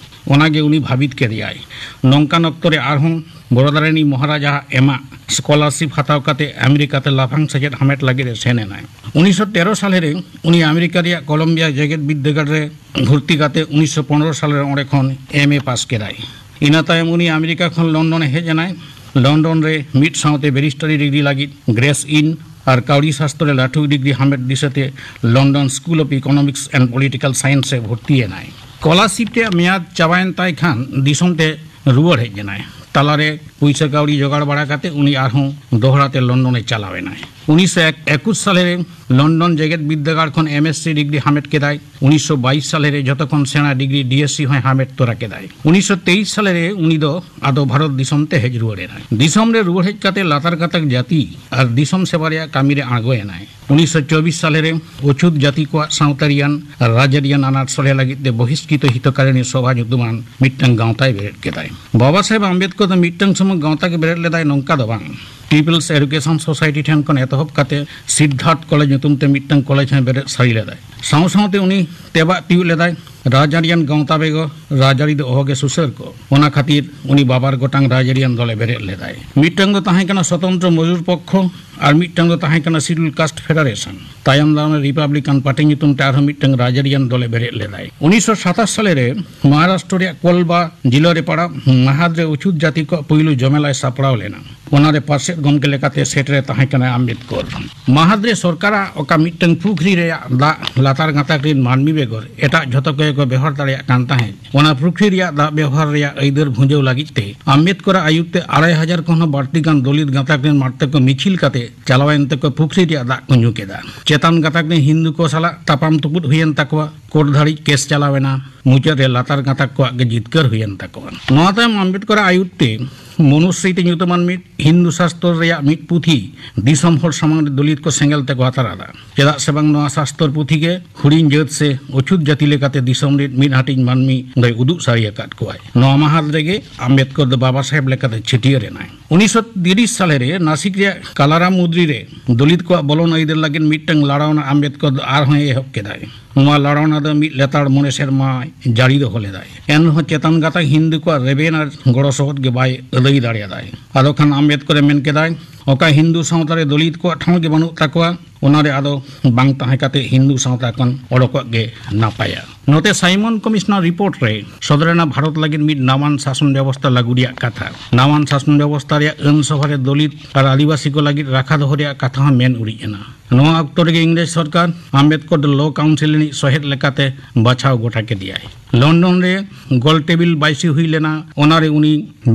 ᱚᱱᱟ ᱜᱮ ᱩᱱᱤ ᱵᱷᱟᱹᱵᱤᱛ ᱠᱮᱫᱮᱭᱟᱭ᱾ ᱱᱚᱝᱠᱟᱱ ᱚᱠᱛᱚ ᱨᱮ ᱟᱨᱦᱚᱸ ᱵᱚᱨᱚᱫᱟ ᱨᱤᱱᱤᱡ ᱢᱚᱦᱟᱨᱟᱡᱟ ᱮᱢᱟᱜ ᱥᱠᱚᱞᱟᱨᱥᱤᱯ ᱦᱟᱛᱟᱣ ᱠᱟᱛᱮ ᱟᱢᱮᱨᱤᱠᱟ ᱛᱮ ᱞᱟᱯᱷᱟᱝ ᱥᱮᱪᱮᱫ ᱦᱟᱢᱮᱴ ᱞᱟᱹᱜᱤᱫ ᱮ ᱥᱮᱱ ᱮᱱᱟᱭ᱾ ᱩᱱᱤᱥᱥᱚ ᱛᱮᱨᱚ ᱥᱟᱞᱮ ᱨᱮ ᱩᱱᱤ ᱟᱢᱮᱨᱤᱠᱟ ᱨᱮᱭᱟᱜ ᱠᱚᱞᱚᱢᱵᱤᱭᱟ ᱡᱮᱜᱮᱛ ᱵᱤᱨᱫᱟᱹᱜᱟᱲ ᱨᱮ ᱵᱷᱚᱨᱛᱤ ᱠᱟᱛᱮ ᱩᱱᱤᱥᱥᱚ ᱯᱚᱱᱨᱚ ᱥᱟᱞᱮ ᱨᱮ ᱚᱸᱰᱮ ᱠᱷᱚᱱ ᱮᱢ ᱮ ᱯᱟᱥ ᱠᱮᱫᱟᱭ᱾ ᱤᱱᱟᱹ ᱛᱟᱭᱚᱢ ᱩᱱᱤ ᱟᱢᱮᱨᱤᱠᱟ ᱠᱷᱚᱱ ᱞᱚᱱᱰᱚᱱ ᱮ ᱦᱮᱡ ᱮᱱᱟᱭ᱾ ᱞᱚᱱᱰᱚᱱ ᱨᱮ ᱢᱤᱫ ᱥᱟᱶᱛᱮ ᱵᱮᱨᱤᱥᱴᱟᱨᱤ ᱰᱤᱜᱽᱨᱤ ᱞᱟᱹᱜᱤᱫ ᱜᱨᱮᱥ ᱤᱱ ᱟᱨ ᱠᱟᱹᱣᱰᱤ ᱥᱟᱥᱛᱨᱚ ᱨᱮ ᱞᱟᱹᱴᱷᱩ ᱰᱤᱜᱽᱨᱤ ᱦᱟᱢᱮᱴ ᱫᱤᱥᱟᱹᱛᱮ London school of economics and political science ᱨᱮ ᱵᱷᱚᱨᱛᱤ ᱮᱱᱟᱭ᱾ ᱥᱠᱚᱞᱟᱨᱥᱤᱯ ᱨᱮᱭᱟᱜ ᱢᱮᱭᱟᱫ ᱪᱟᱵᱟᱭᱮᱱ ᱛᱟᱭ ᱠᱷᱟᱱ ᱫᱤᱥᱚᱢ ᱛᱮ ᱨᱩᱣᱟᱹᱲ ᱦᱮᱡ ᱮᱱᱟᱭ᱾ ᱛᱟᱞᱟᱨᱮ ᱯᱩᱭᱥᱟᱹ ᱠᱟᱹᱣᱰᱤ ᱡᱚᱜᱟᱲ ᱵᱟᱲᱟ ᱠᱟᱛᱮ ᱩᱱᱤ ᱟᱨᱦᱚᱸ ᱫᱚᱦᱲᱟ ᱛᱮ ᱞᱚᱱᱰᱚᱱ ᱮ ᱪᱟᱞᱟᱣ ᱮᱱᱟᱭ᱾ ᱩᱱᱤᱥᱥᱚ ᱮᱠᱩᱥ ᱥᱟᱞᱮ ᱨᱮ ᱞᱚᱱᱰᱚᱱ ᱡᱮᱜᱮᱛ ᱵᱤᱨᱫᱟᱹᱜᱟᱲ ᱠᱷᱚᱱ ᱮᱢ ᱮᱥ ᱥᱤ ᱰᱤᱜᱽᱨᱤ ᱦᱟᱢᱮᱴ ᱠᱮᱫᱟᱭ᱾ ᱩᱱᱤᱥᱥᱚ ᱵᱟᱭᱤᱥ ᱥᱟᱞᱮ ᱨᱮ ᱡᱚᱛᱚ ᱠᱷᱚᱱ ᱥᱮᱬᱟ ᱰᱤᱜᱽᱨᱤ ᱰᱤ ᱮᱥ ᱥᱤ ᱦᱚᱸᱭ ᱦᱟᱢᱮᱴ ᱛᱚᱨᱟ ᱠᱮᱫᱟᱭ᱾ ᱩᱱᱤᱥᱥᱚ ᱛᱮᱭᱤᱥ ᱥᱟᱞᱮ ᱨᱮ ᱩᱱᱤ ᱫᱚ ᱟᱫᱚ ᱵᱷᱟᱨᱚᱛ ᱫᱤᱥᱚᱢ ᱛᱮ ᱦᱮᱡ ᱨᱩᱣᱟᱹᱲ ᱮᱱᱟᱭ᱾ ᱫᱤᱥᱚᱢ ᱨᱮ ᱨᱩᱣᱟᱹᱲ ᱦᱮᱡ ᱠᱟᱛᱮ ᱞᱟᱛᱟᱨ ᱜᱟᱛᱟᱠ ᱡᱟᱹᱛᱤ ᱟᱨ ᱫᱤᱥᱚᱢ ᱥᱮᱵᱟ ᱨᱮᱭᱟᱜ ᱠᱟᱹᱢᱤ ᱨᱮ ᱟᱬᱜᱚ ᱮᱱᱟᱭ᱾ ᱩᱱᱤᱥᱥᱚ ᱪᱚᱵᱵᱤᱥ ᱥᱟᱞᱮ ᱨᱮ ᱚᱪᱷᱩᱛ ᱡᱟᱹᱛᱤ ᱠᱚᱣᱟᱜ ᱥᱟᱶᱛᱟᱨᱤᱭᱟᱱ ᱟᱨ ᱨᱟᱡᱽᱟᱹᱨᱤᱭᱟᱱ ᱟᱱᱟᱴ ᱥᱚᱞᱦᱮ ᱞᱟᱹᱜᱤᱫ ᱛᱮ ᱵᱚᱦᱤᱥᱠᱨᱤᱛᱚ ᱦᱤᱛᱚᱠᱟᱨᱤᱬᱤ ᱥᱚᱵᱷᱟ ᱧᱩᱛᱩᱢᱟᱱ ᱢᱤᱫᱴᱟᱝ ᱜᱟᱶᱛᱟᱭ ᱵᱮᱨᱮᱫ ᱠᱮᱫᱟᱭ᱾ ᱵᱟᱵᱟ ᱥᱟᱦᱮᱵᱽ ᱟᱢᱵᱮᱫᱠᱚᱨ ᱫᱚ ᱢᱤᱫᱴᱟᱝ ᱥᱩᱢᱩᱝ ᱜᱟᱶᱛᱟ ᱜᱮ ᱵᱮᱨᱮᱫ ᱞᱮᱫᱟᱭ ᱱᱚᱝᱠᱟ ᱫᱚ ᱵᱟᱝ᱾ ᱯᱤᱯᱞᱥ ᱮᱰᱩᱠᱮᱥᱚᱱ ᱥᱳᱥᱟᱭᱴᱤ ᱴᱷᱮᱱ ᱠᱷᱚᱱ ᱮᱛᱚᱦᱚᱵ ᱠᱟᱛᱮ ᱥᱤᱫᱽᱫᱷᱟᱨᱛᱷ ᱠᱚᱞᱮᱡᱽ ᱧᱩᱛᱩᱢ ᱛᱮ ᱢᱤᱫᱴᱟᱝ ᱠᱚᱞᱮᱡᱽ ᱦᱚᱸᱭ ᱵᱮᱨᱮᱫ ᱥᱟᱹᱨᱤ ᱞᱮᱫᱟᱭ᱾ ᱥᱟᱶ ᱥᱟᱶᱛᱮ ᱩᱱᱤ ᱛᱮᱵᱟᱜ ᱛᱤᱭᱳᱜ ᱞᱮᱫᱟᱭ ᱨᱟᱡᱽᱟᱹᱨᱤᱭᱟᱱ ᱜᱟᱶᱛᱟ ᱵᱮᱜᱚᱨ ᱨᱟᱡᱽᱟᱹᱨᱤ ᱫᱚ ᱚᱦᱚᱜᱮ ᱥᱩᱥᱟᱹᱨ ᱠᱚ᱾ ᱚᱱᱟ ᱠᱷᱟᱹᱛᱤᱨ ᱩᱱᱤ ᱵᱟᱵᱟᱨ ᱜᱚᱴᱟᱝ ᱨᱟᱡᱽᱟᱹᱨᱤᱭᱟᱱ ᱫᱚᱞᱮ ᱵᱮᱨᱮᱫ ᱞᱮᱫᱟᱭ᱾ ᱢᱤᱫᱴᱟᱝ ᱫᱚ ᱛᱟᱦᱮᱸ ᱠᱟᱱᱟ ᱥᱚᱛᱚᱱᱛᱨᱚ ᱢᱚᱡᱩᱨ ᱯᱚᱠᱠᱷᱚ ᱟᱨ ᱢᱤᱫᱴᱟᱝ ᱫᱚ ᱛᱟᱦᱮᱸ ᱠᱟᱱᱟ ᱥᱤᱰᱩᱞ ᱠᱟᱥᱴ ᱯᱷᱮᱰᱟᱨᱮᱥᱚᱱ᱾ ᱛᱟᱭᱚᱢ ᱫᱟᱨᱟᱢ ᱨᱮ ᱨᱤᱯᱟᱵᱽᱞᱤᱠᱟᱱ ᱯᱟᱨᱴᱤ ᱧᱩᱛᱩᱢ ᱛᱮ ᱟᱨᱦᱚᱸ ᱢᱤᱫᱴᱟᱝ ᱨᱟᱡᱽᱟᱹᱨᱤᱭᱟᱱ ᱫᱚᱞᱮ ᱵᱮᱨᱮᱫ ᱞᱮᱫᱟᱭ᱾ ᱩᱱᱤᱥᱥᱚ ᱥᱟᱛᱟᱥ ᱥᱟᱞᱮ ᱨᱮ ᱢᱚᱦᱟᱨᱟᱥᱴᱨᱚ ᱨᱮᱭᱟᱜ ᱠᱳᱞᱵᱟ ᱡᱤᱞᱟᱹ ᱨᱮ ᱯᱟᱲᱟᱜ ᱢᱟᱦᱟᱫᱽ ᱨᱮ ᱚᱪᱷᱩᱛ ᱡᱟᱹᱛᱤ ᱠᱚᱣᱟᱜ ᱯᱩᱭᱞᱩ ᱡᱚᱢᱮᱞᱟᱭ ᱥᱟᱯᱲᱟᱣ ᱞᱮᱱᱟ᱾ ᱚᱱᱟᱨᱮ ᱯᱟᱨᱥᱮᱛ ᱜᱚᱢᱠᱮ ᱞᱮᱠᱟᱛᱮ ᱥᱮᱴᱮᱨᱮ ᱛᱟᱦᱮᱸ ᱠᱟᱱᱟ ᱟᱢᱵᱮᱫᱠᱚᱨ᱾ ᱢᱟᱦᱟᱫᱽ ᱨᱮ ᱥᱚᱨᱠᱟᱨᱟᱜ ᱚᱠᱟ ᱢᱤᱫᱴᱟᱝ ᱯᱩᱠᱷᱨᱤ ᱨᱮᱭᱟᱜ ᱫᱟᱜ ᱞᱟᱛᱟᱨ ᱜᱟᱛᱟᱠ ᱨᱮᱱ ᱢᱟᱹᱱᱢᱤ ᱵᱮᱜᱚᱨ ᱮᱴᱟᱜ ᱡᱷᱚᱛᱚ ᱠᱚᱜᱮ ᱠᱚ ᱵᱮᱣᱦᱟᱨ ᱫᱟᱲᱮᱭᱟᱜ ᱠᱟᱱ ᱛᱟᱦᱮᱸᱫ, ᱚᱱᱟ ᱯᱩᱠᱷᱨᱤ ᱨᱮᱭᱟᱜ ᱫᱟᱜ ᱵᱮᱣᱦᱟᱨ ᱨᱮᱭᱟᱜ ᱟᱹᱭᱫᱟᱹᱨ ᱵᱷᱩᱸᱡᱟᱹᱣ ᱞᱟᱹᱜᱤᱫ ᱛᱮ ᱟᱢᱵᱮᱫᱠᱚᱨᱟᱜ ᱟᱹᱭᱩᱨ ᱛᱮ ᱟᱲᱟᱭ ᱦᱟᱡᱟᱨ ᱠᱷᱚᱱ ᱦᱚᱸ ᱵᱟᱹᱲᱛᱤ ᱜᱟᱱ ᱫᱚᱞᱤᱛ ᱜᱟᱛᱟᱠ ᱨᱮᱱ ᱢᱟᱨᱛᱮ ᱠᱚ ᱢᱤᱪᱷᱤᱞ ᱠᱟᱛᱮ ᱪᱟᱞᱟᱣᱮᱱ ᱛᱮᱠᱚ ᱯᱩᱠᱷᱨᱤ ᱨᱮᱭᱟᱜ ᱫᱟᱜ ᱠᱚ ᱧᱩ ᱠᱮᱫᱟ᱾ ᱪᱮᱛᱟᱱ ᱜᱟᱛᱟᱠ ᱨᱮᱱ ᱦᱤᱱᱫᱩ ᱠᱚ ᱥᱟᱞᱟᱜ ᱛᱟᱯᱟᱢ ᱛᱩᱯᱩᱫ ᱦᱩᱭᱮᱱ ᱛᱟᱠᱚᱣᱟ᱾ ᱠᱳᱨᱴ ᱫᱷᱟᱹᱨᱤᱡ ᱠᱮᱥ ᱪᱟᱞᱟᱣᱮᱱᱟ᱾ ᱢᱩᱪᱟᱹᱫ ᱨᱮ ᱞᱟᱛᱟᱨ ᱜᱟᱛᱟᱠ ᱠᱚᱣᱟᱜ ᱜᱮ ᱡᱤᱛᱠᱟᱹᱨ ᱦᱩᱭᱮᱱ ᱛᱟᱠᱚᱣᱟ᱾ ᱱᱚᱣᱟ ᱛᱟᱭᱚᱢ ᱟᱢᱵᱮᱫᱠᱚᱨᱟᱜ ᱟᱹᱭᱩᱨ ᱛᱮ ᱢᱚᱱᱩᱥᱢᱨᱤᱛᱤ ᱧᱩᱛᱩᱢᱟᱱ ᱢᱤᱫ ᱦᱤᱱᱫᱩ ᱥᱟᱥᱛᱚᱨ ᱨᱮᱭᱟᱜ ᱢᱤᱫ ᱯᱩᱛᱷᱤ ᱫᱤᱥᱚᱢ ᱦᱚᱲ ᱥᱟᱢᱟᱝ ᱨᱮ ᱫᱚᱞᱤᱛ ᱠᱚ ᱥᱮᱸᱜᱮᱞ ᱛᱮᱠᱚ ᱟᱛᱟᱨ ᱟᱫᱟ᱾ ᱪᱮᱫᱟᱜ ᱥᱮ ᱵᱟᱝ, ᱱᱚᱣᱟ ᱥᱟᱥᱛᱚᱨ ᱯᱩᱛᱷᱤ ᱜᱮ ᱦᱩᱰᱤᱧ ᱡᱟᱹᱛ ᱥᱮ ᱚᱪᱷᱩᱛ ᱡᱟᱹᱛᱤ ᱞᱮᱠᱟᱛᱮ ᱫᱤᱥᱚᱢ ᱨᱤᱱ ᱢᱤᱫ ᱦᱟᱹᱴᱤᱧ ᱢᱟᱹᱱᱢᱤ ᱫᱚᱭ ᱩᱫᱩᱜ ᱥᱟᱹᱨᱤ ᱟᱠᱟᱫ ᱠᱚᱣᱟᱭ᱾ ᱱᱚᱣᱟ ᱢᱟᱦᱟᱞ ᱨᱮᱜᱮ ᱟᱢᱵᱮᱫᱠᱚᱨ ᱫᱚ ᱵᱟᱵᱟ ᱥᱟᱦᱮᱵᱽ ᱞᱮᱠᱟᱛᱮ ᱪᱷᱟᱹᱴᱭᱟᱹᱨ ᱮᱱᱟᱭ᱾ ᱩᱱᱤᱥᱥᱚ ᱛᱤᱨᱤᱥ ᱥᱟᱞᱮ ᱨᱮ ᱱᱟᱥᱤᱠ ᱨᱮᱭᱟᱜ ᱠᱟᱞᱟᱨᱟᱢ ᱢᱩᱫᱽᱨᱤ ᱨᱮ ᱫᱚᱞᱤᱛ ᱠᱚᱣᱟᱜ ᱵᱚᱞᱚᱱ ᱟᱹᱭᱫᱟᱹᱨ ᱞᱟᱹᱜᱤᱫ ᱢᱤᱫᱴᱟᱝ ᱞᱟᱲᱟᱣᱱᱟ ᱟᱢᱵᱮᱫᱠᱚᱨ ᱫᱚ ᱟᱨᱦᱚᱸᱭ ᱮᱦᱚᱵ ᱠᱮᱫᱟᱭ᱾ ᱱᱚᱣᱟ ᱞᱟᱲᱟᱣᱱᱟ ᱫᱚ ᱢᱤᱫ ᱞᱮᱛᱟᱲ ᱢᱚᱬᱮ ᱥᱮᱨᱢᱟ ᱡᱟᱹᱨᱤ ᱫᱚᱦᱚ ᱞᱮᱫᱟᱭ᱾ ᱮᱱᱨᱮᱦᱚᱸ ᱪᱮᱛᱟᱱ ᱜᱟᱛᱟᱠ ᱦᱤᱱᱫᱩ ᱠᱚᱣᱟᱜ ᱨᱮᱵᱮᱱ ᱟᱨ ᱜᱚᱲᱚ ᱥᱚᱦᱚᱫ ᱜᱮ ᱵᱟᱭ ᱟᱹᱫᱟᱹᱭ ᱫᱟᱲᱮᱭᱟᱫᱟᱭ᱾ ᱟᱫᱚ ᱠᱷᱟᱱ ᱟᱢᱵᱮᱫᱠᱚᱨᱮ ᱢᱮᱱ ᱠᱮᱫᱟᱭ, ᱚᱠᱟ ᱦᱤᱱᱫᱩ ᱥᱟᱶᱛᱟ ᱨᱮ ᱫᱚᱞᱤᱛ ᱠᱚᱣᱟᱜ ᱴᱷᱟᱶ ᱜᱮ ᱵᱟᱹᱱᱩᱜ ᱛᱟᱠᱚᱣᱟ, ᱚᱱᱟ ᱨᱮ ᱟᱫᱚ ᱵᱟᱝ ᱛᱟᱦᱮᱸ ᱠᱟᱛᱮ ᱦᱤᱱᱫᱩ ᱥᱟᱶᱛᱟ ᱠᱷᱚᱱ ᱚᱰᱚᱠᱚᱜ ᱜᱮ ᱱᱟᱯᱟᱭᱟ᱾ ᱱᱚᱛᱮ ᱥᱟᱭᱢᱚᱱ ᱠᱚᱢᱤᱥᱚᱱᱟᱨ ᱨᱤᱯᱳᱨᱴ ᱨᱮ ᱥᱚᱫᱚᱨ ᱮᱱᱟ ᱵᱷᱟᱨᱚᱛ ᱞᱟᱹᱜᱤᱫ ᱢᱤᱫ ᱱᱟᱣᱟᱱ ᱥᱟᱥᱚᱱ ᱵᱮᱵᱚᱥᱛᱟ ᱞᱟᱹᱜᱩ ᱨᱮᱭᱟᱜ ᱠᱟᱛᱷᱟ᱾ ᱱᱟᱣᱟᱱ ᱥᱟᱥᱚᱱ ᱵᱮᱵᱚᱥᱛᱟ ᱨᱮᱭᱟᱜ ᱟᱹᱱ ᱥᱚᱵᱷᱟ ᱨᱮ ᱫᱚᱞᱤᱛ ᱟᱨ ᱟᱹᱫᱤᱵᱟᱹᱥᱤ ᱠᱚ ᱞᱟᱹᱜᱤᱫ ᱨᱟᱠᱷᱟ ᱫᱚᱦᱚ ᱨᱮᱭᱟᱜ ᱠᱟᱛᱷᱟ ᱦᱚᱸ ᱢᱮᱱ ᱩᱨᱤᱡ ᱮᱱᱟ᱾ ᱱᱚᱣᱟ ᱚᱠᱛᱚ ᱨᱮᱜᱮ ᱤᱝᱨᱮᱡᱽ ᱥᱚᱨᱠᱟᱨ ᱟᱢᱵᱮᱫᱠᱚᱨ ᱫᱚ ᱞᱚ ᱠᱟᱣᱩᱱᱥᱤᱞ ᱨᱤᱱᱤᱡ ᱥᱚᱦᱮᱫ ᱞᱮᱠᱟᱛᱮ ᱵᱟᱪᱷᱟᱣ ᱜᱚᱴᱟ ᱠᱮᱫᱮᱭᱟᱭ᱾ ᱞᱚᱱᱰᱚᱱ ᱨᱮ ᱜᱳᱞ ᱴᱮᱵᱤᱞ ᱵᱟᱭᱥᱤ ᱦᱩᱭ ᱞᱮᱱᱟ᱾ ᱚᱱᱟᱨᱮ ᱩᱱᱤ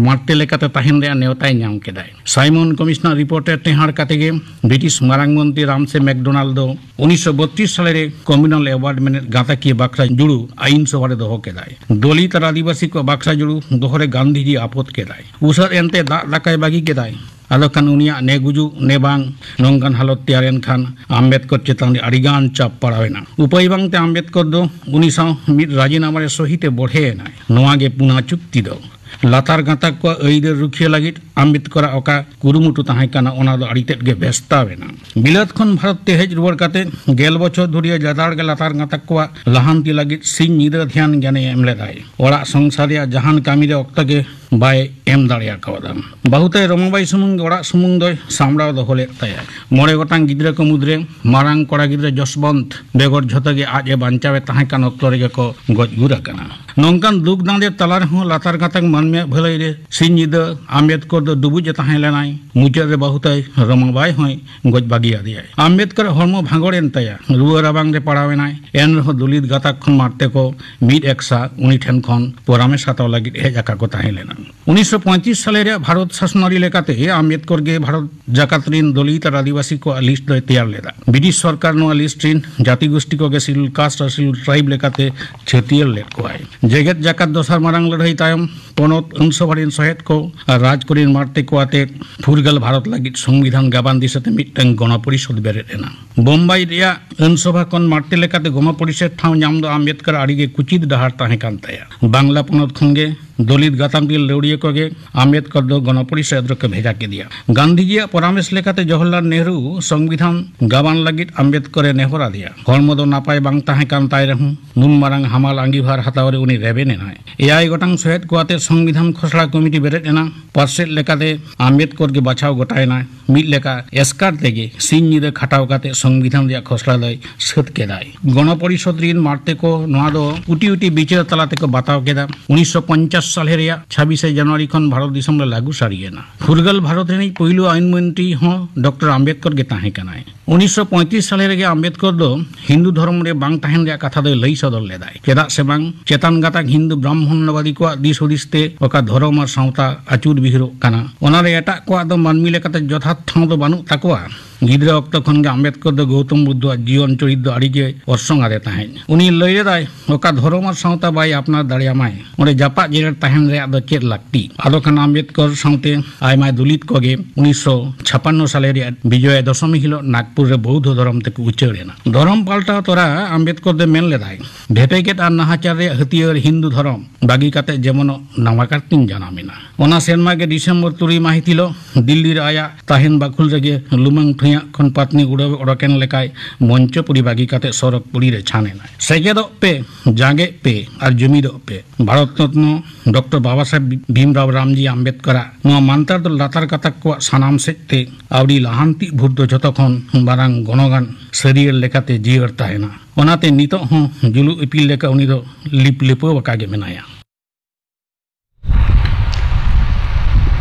ᱢᱟᱨᱛᱮ ᱞᱮᱠᱟᱛᱮ ᱛᱟᱦᱮᱱ ᱨᱮᱭᱟᱜ ᱱᱮᱣᱛᱟᱭ ᱧᱟᱢ ᱠᱮᱫᱟᱭ᱾ ᱥᱟᱭᱢᱚᱱ ᱠᱚᱢᱤᱥᱚᱱᱟᱨ ᱨᱤᱯᱳᱨᱴ ᱨᱮ ᱴᱮᱦᱟᱸᱰ ᱠᱟᱛᱮ ᱜᱮ ᱵᱨᱤᱴᱤᱥ ᱢᱟᱨᱟᱝ ᱢᱚᱱᱛᱨᱤ ᱨᱟᱢᱥᱮ ᱢᱮᱠᱰᱳᱱᱟᱞᱰ ᱫᱚ ᱩᱱᱤᱥᱥᱚ ᱵᱚᱛᱨᱤᱥ ᱥᱟᱞᱮ ᱨᱮ ᱠᱚᱢᱤᱭᱩᱱᱟᱞ ᱮᱣᱟᱨᱰ ᱢᱮᱱᱮᱫ ᱜᱟᱸᱛᱟᱠᱤᱭᱟᱹ ᱵᱟᱠᱷᱨᱟ ᱡᱩᱲᱩ ᱟᱹᱭᱤᱱ ᱥᱚᱵᱷᱟ ᱨᱮ ᱫᱚᱦᱚ ᱠᱮᱫᱟᱭ᱾ ᱫᱚᱞᱤᱛ ᱟᱨ ᱟᱹᱫᱤᱵᱟᱹᱥᱤ ᱠᱚᱣᱟᱜ ᱵᱟᱠᱷᱨᱟ ᱡᱩᱲᱩ ᱫᱚᱦᱚ ᱨᱮ ᱜᱟᱱᱫᱷᱤᱡᱤ ᱟᱯᱚᱛ ᱠᱮᱫᱟᱭ᱾ ᱩᱥᱟᱹᱫ ᱮᱱᱛᱮ ᱫᱟᱜ ᱫᱟᱠᱟᱭ ᱵᱟᱹᱜᱤ ᱠᱮᱫᱟᱭ᱾ ᱟᱫᱚ ᱠᱷᱟᱱ ᱩᱱᱤᱭᱟᱜ ᱱᱮ ᱜᱩᱡᱩᱜ ᱱᱮ ᱵᱟᱝ ᱱᱚᱝᱠᱟᱱ ᱦᱟᱞᱚᱛ ᱛᱮᱭᱟᱨ ᱮᱱ ᱠᱷᱟᱱ ᱟᱢᱵᱮᱫᱠᱚᱨ ᱪᱮᱛᱟᱱ ᱨᱮ ᱟᱹᱰᱤᱜᱟᱱ ᱪᱟᱯ ᱯᱟᱲᱟᱣ ᱮᱱᱟ᱾ ᱩᱯᱟᱹᱭ ᱵᱟᱝᱛᱮ ᱟᱢᱵᱮᱫᱠᱚᱨ ᱫᱚ ᱩᱱᱤ ᱥᱟᱶ ᱢᱤᱫ ᱨᱟᱡᱤᱱᱟᱢᱟ ᱨᱮ ᱥᱚᱦᱤᱛᱮ ᱵᱚᱲᱦᱮ ᱮᱱᱟᱭ᱾ ᱱᱚᱣᱟ ᱜᱮ ᱯᱩᱱᱟ ᱪᱩᱠᱛᱤ ᱫᱚ᱾ ᱞᱟᱛᱟᱨ ᱜᱟᱸᱛᱟᱠ ᱠᱚᱣᱟᱜ ᱟᱹᱭᱫᱟᱹᱨ ᱨᱩᱠᱷᱤᱭᱟᱹ ᱞᱟᱹᱜᱤᱫ ᱟᱢᱵᱮᱫᱠᱚᱨᱟᱜ ᱚᱠᱟ ᱠᱩᱨᱩᱢᱩᱴᱩ ᱛᱟᱦᱮᱸ ᱠᱟᱱᱟ, ᱚᱱᱟ ᱫᱚ ᱟᱹᱰᱤ ᱛᱮᱫ ᱜᱮ ᱵᱷᱮᱥᱛᱟᱣ ᱮᱱᱟ᱾ ᱵᱤᱞᱟᱹᱛ ᱠᱷᱚᱱ ᱵᱷᱟᱨᱚᱛ ᱛᱮ ᱦᱮᱡ ᱨᱩᱣᱟᱹᱲ ᱠᱟᱛᱮ ᱜᱮᱞ ᱵᱚᱪᱷᱚᱨ ᱫᱷᱩᱨᱤᱭᱟᱹ ᱞᱮᱛᱟᱲ ᱜᱮ ᱞᱟᱛᱟᱨ ᱜᱟᱸᱛᱟᱠ ᱠᱚᱣᱟᱜ ᱞᱟᱦᱟᱱᱛᱤ ᱞᱟᱹᱜᱤᱫ ᱥᱤᱧ ᱧᱤᱫᱟᱹ ᱫᱷᱮᱭᱟᱱ ᱜᱮᱭᱟᱱᱮ ᱮᱢ ᱞᱮᱫᱟᱭ᱾ ᱚᱲᱟᱜ ᱥᱚᱝᱥᱟᱨ ᱨᱮᱭᱟᱜ ᱡᱟᱦᱟᱱ ᱠᱟᱹᱢᱤ ᱨᱮ ᱚᱠᱛᱚ ᱜᱮ ᱵᱟᱭ ᱮᱢ ᱫᱟᱲᱮ ᱟᱠᱟᱣᱫᱟ᱾ ᱵᱟᱹᱦᱩ ᱛᱟᱭ ᱨᱚᱢᱟᱵᱟᱭ ᱥᱩᱢᱩᱝ ᱜᱮ ᱚᱲᱟᱜ ᱥᱩᱢᱩᱝ ᱫᱚᱭ ᱥᱟᱢᱵᱲᱟᱣ ᱫᱚᱦᱚ ᱞᱮᱫ ᱛᱟᱭᱟ᱾ ᱢᱚᱬᱮ ᱜᱚᱴᱟᱝ ᱜᱤᱫᱽᱨᱟᱹ ᱠᱚ ᱢᱩᱫᱽᱨᱮ ᱢᱟᱨᱟᱝ ᱠᱚᱲᱟ ᱜᱤᱫᱽᱨᱟᱹ ᱡᱚᱥᱵᱚᱱᱛ ᱵᱮᱜᱚᱨ ᱡᱷᱚᱛᱚ ᱜᱮ ᱟᱡ ᱮ ᱵᱟᱧᱪᱟᱣ ᱮ ᱛᱟᱦᱮᱸ ᱠᱟᱱ ᱚᱠᱛᱚ ᱨᱮᱜᱮ ᱠᱚ ᱜᱚᱡ ᱜᱩᱨ ᱟᱠᱟᱱᱟ᱾ ᱱᱚᱝᱠᱟᱱ ᱫᱩᱠ ᱫᱟᱸᱫᱮ ᱛᱟᱞᱟ ᱨᱮᱦᱚᱸ ᱞᱟᱛᱟᱨ ᱜᱟᱛᱟᱠ ᱢᱟᱹᱱᱢᱤᱭᱟᱜ ᱵᱷᱟᱹᱞᱟᱹᱭ ᱨᱮ ᱥᱤᱧ ᱧᱤᱫᱟᱹ ᱟᱢᱵᱮᱫᱠᱚᱨ ᱫᱚ ᱰᱩᱵᱩᱡ ᱮ ᱛᱟᱦᱮᱸ ᱞᱮᱱᱟᱭ᱾ ᱢᱩᱪᱟᱹᱫ ᱨᱮ ᱵᱟᱹᱦᱩ ᱛᱟᱭ ᱨᱚᱢᱟᱵᱟᱭ ᱦᱚᱸᱭ ᱜᱚᱡ ᱵᱟᱹᱜᱤ ᱟᱫᱮᱭᱟᱭ᱾ ᱟᱢᱵᱮᱫᱠᱚᱨ ᱦᱚᱲᱢᱚ ᱵᱷᱟᱸᱜᱚᱲ ᱮᱱ ᱛᱟᱭᱟ, ᱨᱩᱣᱟᱹ ᱨᱟᱵᱟᱝ ᱨᱮ ᱯᱟᱲᱟᱣ ᱮᱱᱟᱭ᱾ ᱮᱱ ᱨᱮᱦᱚᱸ ᱫᱚᱞᱤᱛ ᱜᱟᱛᱟᱠ ᱠᱷᱚᱱ ᱢᱟᱨᱛᱮ ᱠᱚ ᱢᱤᱫ ᱮᱠᱥᱟ ᱩᱱᱤ ᱴᱷᱮᱱ ᱠᱷᱚᱱ ᱯᱚᱨᱟᱢᱮᱥ ᱦᱟᱛᱟᱣ ᱞᱟᱹᱜᱤᱫ ᱦᱮᱡ ᱟᱠᱟ ᱠᱚ ᱛᱟᱦᱮᱸ ᱞᱮᱱᱟ᱾ ᱩᱱᱤᱥᱥᱚ ᱯᱚᱸᱭᱛᱨᱤᱥ ᱥᱟᱞᱮ ᱨᱮᱭᱟᱜ ᱵᱷᱟᱨᱚᱛ ᱥᱟᱥᱚᱱᱟᱹᱨᱤ ᱞᱮᱠᱟᱛᱮ ᱟᱢᱵᱮᱫᱠᱚᱨ ᱜᱮ ᱵᱷᱟᱨᱚᱛ ᱡᱟᱠᱟᱛ ᱨᱤᱱ ᱫᱚᱞᱤᱛ ᱟᱨ ᱟᱹᱫᱤᱵᱟᱹᱥᱤ ᱠᱚᱣᱟᱜ ᱞᱤᱥᱴ ᱫᱚᱭ ᱛᱮᱭᱟᱨ ᱞᱮᱫᱟ᱾ ᱵᱨᱤᱴᱤᱥ ᱥᱚᱨᱠᱟᱨ ᱱᱚᱣᱟ ᱞᱤᱥᱴ ᱨᱤᱱ ᱡᱟᱹᱛᱤ ᱜᱩᱥᱴᱤ ᱠᱚᱜᱮ ᱥᱤᱰᱩᱞ ᱠᱟᱥᱴ ᱟᱨ ᱥᱤᱰᱩᱞ ᱴᱨᱟᱭᱤᱵ ᱞᱮᱠᱟᱛᱮ ᱪᱷᱟᱹᱴᱭᱟᱹᱨ ᱞᱮᱫ ᱠᱚᱣᱟᱭ᱾ ᱡᱮᱜᱮᱛ ᱡᱟᱠᱟᱛ ᱫᱚᱥᱟᱨ ᱢᱟᱨᱟᱝ ᱞᱟᱹᱲᱦᱟᱹᱭ ᱛᱟᱭᱚᱢ ᱯᱚᱱᱚᱛ ᱟᱹᱱᱥᱚᱵᱷᱟ ᱨᱤᱱ ᱥᱚᱦᱮᱫ ᱠᱚ ᱟᱨ ᱨᱟᱡᱽ ᱠᱚᱨᱤᱱ ᱢᱟᱬᱛᱮ ᱠᱚ ᱟᱛᱮ ᱯᱷᱩᱨᱜᱟᱹᱞ ᱵᱷᱟᱨᱚᱛ ᱞᱟᱹᱜᱤᱫ ᱥᱚᱝᱵᱤᱫᱷᱟᱱ ᱜᱟᱵᱟᱱ ᱫᱤᱥᱟᱹᱛᱮ ᱢᱤᱫᱴᱟᱝ ᱜᱚᱱᱚ ᱯᱚᱨᱤᱥᱚᱫ ᱵᱮᱨᱮᱫ ᱮᱱᱟ᱾ ᱵᱳᱢᱵᱟᱭ ᱨᱮᱭᱟᱜ ᱟᱹᱱᱥᱚᱵᱷᱟ ᱠᱷᱚᱱ ᱢᱟᱬᱛᱮ ᱞᱮᱠᱟᱛᱮ ᱜᱚᱱᱚ ᱯᱚᱨᱤᱥᱚᱫ ᱴᱷᱟᱶ ᱧᱟᱢ ᱫᱚ ᱟᱢᱵᱮᱫᱠᱚᱨ ᱟᱹᱰᱤ ᱜᱮ ᱠᱩᱪᱤᱛ ᱰᱟᱦᱟᱨ ᱛᱟᱦᱮᱸ ᱠᱟᱱ ᱛᱟᱭᱟ᱾ ᱵᱟᱝᱞᱟ ᱯᱚᱱᱚᱛ ᱠᱷᱚᱱ ᱜᱮ ᱫᱚᱞᱤᱛ ᱜᱟᱛᱟᱢ ᱨᱤᱱ ᱞᱟᱹᱣᱲᱤᱭᱟᱹ ᱠᱚᱜᱮ ᱟᱢᱵᱮᱫᱠᱚᱨ ᱫᱚ ᱜᱚᱱᱚ ᱯᱚᱨᱤᱥᱚᱫ ᱨᱮᱠᱚ ᱵᱷᱮᱡᱟ ᱠᱮᱫᱮᱭᱟ᱾ ᱜᱟᱱᱫᱷᱤᱡᱤᱭᱟᱜ ᱯᱚᱨᱟᱢᱮᱥ ᱞᱮᱠᱟᱛᱮ ᱡᱚᱣᱟᱦᱚᱨᱞᱟᱞ ᱱᱮᱦᱨᱩ ᱥᱚᱝᱵᱤᱫᱷᱟᱱ ᱜᱟᱵᱟᱱ ᱞᱟᱹᱜᱤᱫ ᱟᱢᱵᱮᱫᱠᱚᱨ ᱮ ᱱᱮᱦᱚᱨ ᱟᱫᱮᱭᱟ᱾ ᱦᱚᱲᱢᱚ ᱫᱚ ᱱᱟᱯᱟᱭ ᱵᱟᱝ ᱛᱟᱦᱮᱸ ᱠᱟᱱ ᱛᱟᱭ ᱨᱮᱦᱚᱸ, ᱱᱩᱱ ᱢᱟᱨᱟᱝ ᱦᱟᱢᱟᱞ ᱟᱸᱜᱤᱵᱷᱟᱨ ᱦᱟᱛᱟᱣ ᱨᱮ ᱩᱱᱤ ᱨᱮᱵᱮᱱ ᱮᱱᱟᱭ᱾ ᱮᱭᱟᱭ ᱜᱚᱴᱟᱝ ᱥᱚᱦᱮᱫ ᱠᱚ ᱟᱛᱮ ᱥᱚᱝᱵᱤᱫᱷᱟᱱ ᱠᱷᱚᱥᱲᱟ ᱠᱚᱢᱤᱴᱤ ᱵᱮᱨᱮᱫ ᱮᱱᱟ᱾ ᱯᱟᱨᱥᱮᱫ ᱞᱮᱠᱟᱛᱮ ᱟᱢᱵᱮᱫᱠᱚᱨ ᱜᱮ ᱵᱟᱪᱷᱟᱣ ᱜᱚᱴᱟᱭᱮᱱᱟᱭ᱾ ᱢᱤᱫ ᱞᱮᱠᱟ ᱮᱥᱠᱟᱨ ᱛᱮᱜᱮ ᱥᱤᱧ ᱧᱤᱫᱟᱹ ᱠᱷᱟᱴᱟᱣ ᱠᱟᱛᱮ ᱥᱚᱝᱵᱤᱫᱷᱟᱱ ᱨᱮᱭᱟᱜ ᱠᱷᱚᱥᱲᱟ ᱫᱚᱭ ᱥᱟᱹᱛ ᱠᱮᱫᱟᱭ᱾ ᱜᱚᱱᱚ ᱯᱚᱨᱤᱥᱚᱫ ᱨᱤᱱ ᱢᱟᱬᱛᱮ ᱠᱚ ᱱᱚᱣᱟ ᱫᱚ ᱩᱴᱤ ᱩᱴᱤ ᱵᱤᱪᱟᱹᱨ ᱛᱟᱞᱟ ᱛᱮᱠᱚ ᱵᱟᱛᱟᱣ ᱠᱮᱫᱟ᱾ ᱩᱱᱤᱥᱥᱚ ᱯᱚᱧᱪᱟᱥ ᱥᱟᱞᱮ ᱨᱮᱭᱟᱜ ᱪᱷᱟᱵᱤᱥᱮ ᱡᱟᱱᱩᱣᱟᱨᱤ ᱠᱷᱚᱱ ᱵᱷᱟᱨᱚᱛ ᱫᱤᱥᱚᱢ ᱨᱮ ᱞᱟᱹᱜᱩ ᱥᱟᱹᱨᱤᱭᱮᱱᱟ᱾ ᱯᱷᱩᱨᱜᱟᱹᱞ ᱵᱷᱟᱨᱚᱛ ᱨᱤᱱᱤᱡ ᱯᱩᱭᱞᱩ ᱟᱹᱭᱤᱱ ᱢᱚᱱᱛᱨᱤ ᱦᱚᱸ ᱰᱚᱠᱴᱚᱨ ᱟᱢᱵᱮᱫᱠᱚᱨ ᱜᱮ ᱛᱟᱦᱮᱸ ᱠᱟᱱᱟᱭ᱾ ᱩᱱᱤᱥᱥᱚ ᱯᱚᱸᱭᱛᱨᱤᱥ ᱥᱟᱞᱮ ᱨᱮᱜᱮ ᱟᱢᱵᱮᱫᱠᱚᱨ ᱫᱚ ᱦᱤᱱᱫᱩ ᱫᱷᱚᱨᱚᱢ ᱨᱮ ᱵᱟᱝ ᱛᱟᱦᱮᱱ ᱨᱮᱭᱟᱜ ᱠᱟᱛᱷᱟ ᱫᱚᱭ ᱞᱟᱹᱭ ᱥᱚᱫᱚᱨ ᱞᱮᱫᱟᱭ᱾ ᱪᱮᱫᱟᱜ ᱥᱮ ᱵᱟᱝ, ᱪᱮᱛᱟᱱ ᱜᱟᱛᱟᱠ ᱦᱤᱱᱫᱩ ᱵᱨᱟᱦᱢᱚᱱᱱᱚᱵᱟᱫᱤ ᱠᱚᱣᱟᱜ ᱫᱤᱥ ᱦᱩᱫᱤᱥ ᱛᱮ ᱚᱠᱟ ᱫᱷᱚᱨᱚᱢ ᱟᱨ ᱥᱟᱶᱛᱟ ᱟᱹᱪᱩᱨ ᱵᱤᱦᱩᱨᱚᱜ ᱠᱟᱱᱟ, ᱚᱱᱟ ᱨᱮ ᱮᱴᱟᱜ ᱠᱚᱣᱟᱜ ᱫᱚ ᱢᱟᱹᱱᱢᱤ ᱞᱮᱠᱟᱛᱮ ᱡᱚᱛᱷᱟᱛ ᱴᱷᱟᱶ ᱫᱚ ᱵᱟᱹᱱᱩᱜ ᱛᱟᱠᱚᱣᱟ᱾ ᱜᱤᱫᱽᱨᱟᱹ ᱚᱠᱛᱚ ᱠᱷᱚᱱ ᱜᱮ ᱟᱢᱵᱮᱫᱠᱚᱨ ᱫᱚ ᱜᱳᱣᱛᱚᱢ ᱵᱩᱫᱽᱫᱷᱚᱣᱟᱜ ᱡᱤᱭᱚᱱ ᱪᱚᱨᱤᱛ ᱫᱚ ᱟᱹᱰᱤ ᱜᱮ ᱚᱨᱥᱚᱝ ᱟᱫᱮ ᱛᱟᱦᱮᱸᱫ᱾ ᱩᱱᱤ ᱞᱟᱹᱭ ᱞᱮᱫᱟᱭ, ᱚᱠᱟ ᱫᱷᱚᱨᱚᱢ ᱟᱨ ᱥᱟᱶᱛᱟ ᱵᱟᱭ ᱟᱯᱱᱟᱨ ᱫᱟᱲᱮᱭᱟᱢᱟᱭ, ᱚᱸᱰᱮ ᱡᱟᱯᱟᱜ ᱡᱮᱨᱮᱲ ᱛᱟᱦᱮᱱ ᱨᱮᱭᱟᱜ ᱫᱚ ᱪᱮᱫ ᱞᱟᱹᱠᱛᱤ? ᱟᱫᱚ ᱠᱷᱟᱱ ᱟᱢᱵᱮᱫᱠᱚᱨ ᱥᱟᱶᱛᱮ ᱟᱭᱢᱟ ᱫᱚᱞᱤᱛ ᱠᱚᱜᱮ ᱩᱱᱤᱥᱥᱚ ᱪᱷᱟᱯᱟᱱᱱᱚ ᱥᱟᱞᱮ ᱨᱮᱭᱟᱜ ᱵᱤᱡᱚᱭᱟ ᱫᱚᱥᱚᱢᱤ ᱦᱤᱞᱳᱜ ᱱᱟᱜᱽᱯᱩᱨ ᱨᱮ ᱵᱳᱣᱫᱷᱚ ᱫᱷᱚᱨᱚᱢ ᱛᱮᱠᱚ ᱩᱪᱟᱹᱲ ᱮᱱᱟ᱾ ᱫᱷᱚᱨᱚᱢ ᱯᱟᱞᱴᱟᱣ ᱛᱚᱨᱟ ᱟᱢᱵᱮᱫᱠᱚᱨ ᱫᱚ ᱢᱮᱱ ᱞᱮᱫᱟᱭ, ᱵᱷᱮᱯᱮᱜᱮᱫ ᱟᱨ ᱱᱟᱦᱟᱪᱟᱨ ᱨᱮᱭᱟᱜ ᱦᱟᱹᱛᱭᱟᱹᱨ ᱦᱤᱱᱫᱩ ᱫᱷᱚᱨᱚᱢ ᱵᱟᱹᱜᱤ ᱠᱟᱛᱮ ᱡᱮᱢᱚᱱ ᱱᱟᱣᱟ ᱠᱟᱨᱛᱤᱧ ᱡᱟᱱᱟᱢ ᱮᱱᱟ᱾ ᱚᱱᱟ ᱥᱮᱨᱢᱟ ᱜᱮ ᱰᱤᱥᱮᱢᱵᱚᱨ ᱛᱩᱨᱩᱭ ᱢᱟᱹᱦᱤᱛ ᱦᱤᱞᱳᱜ ᱫᱤᱞᱞᱤ ᱨᱮ ᱟᱭᱟᱜ ᱛᱟᱦᱮᱱ ᱵᱟᱠᱷᱩᱞ ᱨᱮᱜᱮ ᱞᱩᱢᱟᱹᱝ ᱴᱷᱩᱭᱟᱜ ᱠᱷᱚᱱ ᱯᱟᱛᱱᱤ ᱩᱰᱟᱹᱣ ᱚᱰᱚᱠᱮᱱ ᱞᱮᱠᱟᱭ ᱢᱚᱧᱪᱚᱯᱩᱨᱤ ᱵᱟᱹᱜᱤ ᱠᱟᱛᱮ ᱥᱚᱨᱚᱜᱽᱯᱩᱨᱤ ᱨᱮ ᱪᱷᱟᱱ ᱮᱱᱟᱭ᱾ ᱥᱮᱪᱮᱫᱚᱜ ᱯᱮ, ᱡᱟᱸᱜᱮᱜ ᱯᱮ ᱟᱨ ᱡᱩᱢᱤᱫᱚᱜ ᱯᱮ᱾ ᱵᱷᱟᱨᱚᱛ ᱨᱚᱛᱱᱚ ᱰᱚᱠᱴᱚᱨ ᱵᱟᱵᱟ ᱥᱟᱦᱮᱵᱽ ᱵᱷᱤᱢᱨᱟᱣ ᱨᱟᱢᱡᱤ ᱟᱢᱵᱮᱫᱠᱚᱨᱟᱜ ᱱᱚᱣᱟ ᱢᱟᱱᱛᱟᱨ ᱫᱚ ᱞᱟᱛᱟᱨ ᱜᱟᱛᱟᱠ ᱠᱚᱣᱟᱜ ᱥᱟᱱᱟᱢ ᱥᱮᱫ ᱛᱮ ᱟᱹᱣᱲᱤ ᱞᱟᱦᱟᱱᱛᱤ ᱵᱷᱩᱨ ᱫᱚ ᱡᱷᱚᱛᱚ ᱠᱷᱚᱱ ᱢᱟᱨᱟᱝ ᱜᱚᱱᱚᱜᱟᱱ ᱥᱟᱹᱨᱤᱭᱟᱹᱲ ᱞᱮᱠᱟᱛᱮ ᱡᱤᱭᱟᱹᱲ ᱛᱟᱦᱮᱱᱟ᱾ ᱚᱱᱟᱛᱮ ᱱᱤᱛᱚᱜ ᱦᱚᱸ ᱡᱩᱞᱩᱜ ᱤᱯᱤᱞ ᱞᱮᱠᱟ ᱩᱱᱤ ᱫᱚ ᱞᱤᱯ ᱞᱤᱯᱟᱹᱣ ᱟᱠᱟ ᱜᱮ ᱢᱮᱱᱟᱭᱟ᱾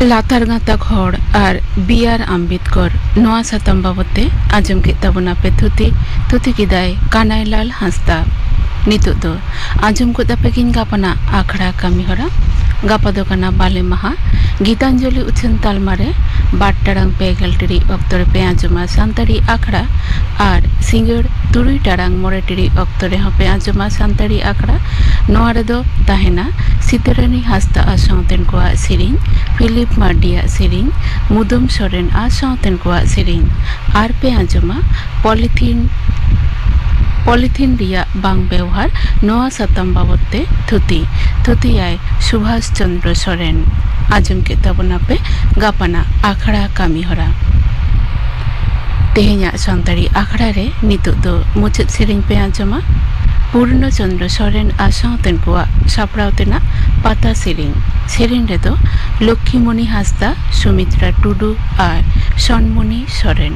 ᱞᱟᱛᱟᱨ ᱜᱟᱛᱟᱠ ᱦᱚᱲ ᱟᱨ ᱵᱤ ᱟᱨ ᱟᱢᱵᱮᱫᱠᱚᱨ ᱱᱚᱣᱟ ᱥᱟᱛᱟᱢ ᱵᱟᱵᱚᱛ ᱛᱮ ᱟᱸᱡᱚᱢ ᱠᱮᱫ ᱛᱟᱵᱚᱱᱟ ᱯᱮ ᱛᱷᱩᱛᱤ᱾ ᱛᱷᱩᱛᱤ ᱠᱮᱫᱟᱭ ᱠᱟᱱᱟᱭᱞᱟᱞ ᱦᱟᱸᱥᱫᱟ᱾ ᱱᱤᱛᱚᱜ ᱫᱚ ᱟᱸᱡᱚᱢ ᱜᱚᱫ ᱟᱯᱮ ᱜᱤᱧ ᱜᱟᱯᱟᱱᱟᱜ ᱟᱠᱷᱲᱟ ᱠᱟᱹᱢᱤ ᱦᱚᱨᱟ᱾ ᱜᱟᱯᱟ ᱫᱚ ᱠᱟᱱᱟ ᱵᱟᱞᱮ ᱢᱟᱦᱟ᱾ ᱜᱤᱛᱟᱧᱡᱚᱞᱤ ᱩᱪᱷᱟᱹᱱ ᱛᱟᱞᱢᱟ ᱨᱮ ᱵᱟᱨ ᱴᱟᱲᱟᱝ ᱯᱮ ᱜᱮᱞ ᱴᱤᱲᱤᱡ ᱚᱠᱛᱚ ᱨᱮ ᱯᱮ ᱟᱸᱡᱚᱢᱟ ᱥᱟᱱᱛᱟᱲᱤ ᱟᱠᱷᱲᱟ ᱟᱨ ᱥᱤᱸᱜᱟᱹᱲ ᱛᱩᱨᱩᱭ ᱴᱟᱲᱟᱝ ᱢᱚᱬᱮ ᱴᱤᱲᱤᱡ ᱚᱠᱛᱚ ᱨᱮᱦᱚᱸ ᱯᱮ ᱟᱸᱡᱚᱢᱟ ᱥᱟᱱᱛᱟᱲᱤ ᱟᱠᱷᱲᱟ᱾ ᱱᱚᱣᱟ ᱨᱮᱫᱚ ᱛᱟᱦᱮᱱᱟ ᱥᱤᱛᱟᱹᱨᱟᱹᱱᱤ ᱦᱟᱸᱥᱫᱟ ᱟᱨ ᱥᱟᱶᱛᱮᱱ ᱠᱚᱣᱟᱜ ᱥᱮᱨᱮᱧ, ᱯᱷᱤᱞᱤᱯ ᱢᱟᱨᱰᱤᱭᱟᱜ ᱥᱮᱨᱮᱧ, ᱢᱩᱫᱟᱹᱢ ᱥᱚᱨᱮᱱ ᱟᱨ ᱥᱟᱶᱛᱮᱱ ᱠᱚᱣᱟᱜ ᱥᱮᱨᱮᱧ᱾ ᱟᱨ ᱯᱮ ᱟᱸᱡᱚᱢᱟ ᱯᱚᱞᱤᱛᱷᱤᱱ, ᱯᱚᱞᱤᱛᱷᱤᱱ ᱨᱮᱭᱟᱜ ᱵᱟᱝ ᱵᱮᱣᱦᱟᱨ, ᱱᱚᱣᱟ ᱥᱟᱛᱟᱢ ᱵᱟᱵᱚᱫ ᱛᱮ ᱛᱷᱩᱛᱤ᱾ ᱛᱷᱩᱛᱤᱭᱟᱭ ᱥᱩᱵᱷᱟᱥ ᱪᱚᱱᱫᱨᱚ ᱥᱚᱨᱮᱱ᱾ ᱟᱸᱡᱚᱢ ᱠᱮᱫ ᱛᱟᱵᱚᱱᱟᱯᱮ ᱜᱟᱯᱟᱱᱟᱜ ᱟᱠᱷᱲᱟ ᱠᱟᱹᱢᱤ ᱦᱚᱨᱟ᱾ ᱛᱮᱦᱮᱧᱟᱜ ᱥᱟᱱᱛᱟᱲᱤ ᱟᱠᱷᱲᱟ ᱨᱮ ᱱᱤᱛᱚᱜ ᱫᱚ ᱢᱩᱪᱟᱹᱫ ᱥᱮᱨᱮᱧ ᱯᱮ ᱟᱸᱡᱚᱢᱟ᱾ ᱯᱩᱨᱱᱚ ᱪᱚᱱᱫᱨᱚ ᱥᱚᱨᱮᱱ ᱟᱨ ᱥᱟᱶᱛᱮᱱ ᱠᱚᱣᱟᱜ ᱥᱟᱯᱲᱟᱣ ᱛᱮᱱᱟᱜ ᱯᱟᱛᱟ ᱥᱮᱨᱮᱧ᱾ ᱥᱮᱨᱮᱧ ᱨᱮᱫᱚ ᱞᱚᱠᱠᱷᱤᱢᱚᱱᱤ ᱦᱟᱸᱥᱫᱟ, ᱥᱩᱢᱤᱛᱨᱟ ᱴᱩᱰᱩ ᱟᱨ ᱥᱚᱱᱢᱚᱱᱤ ᱥᱚᱨᱮᱱ᱾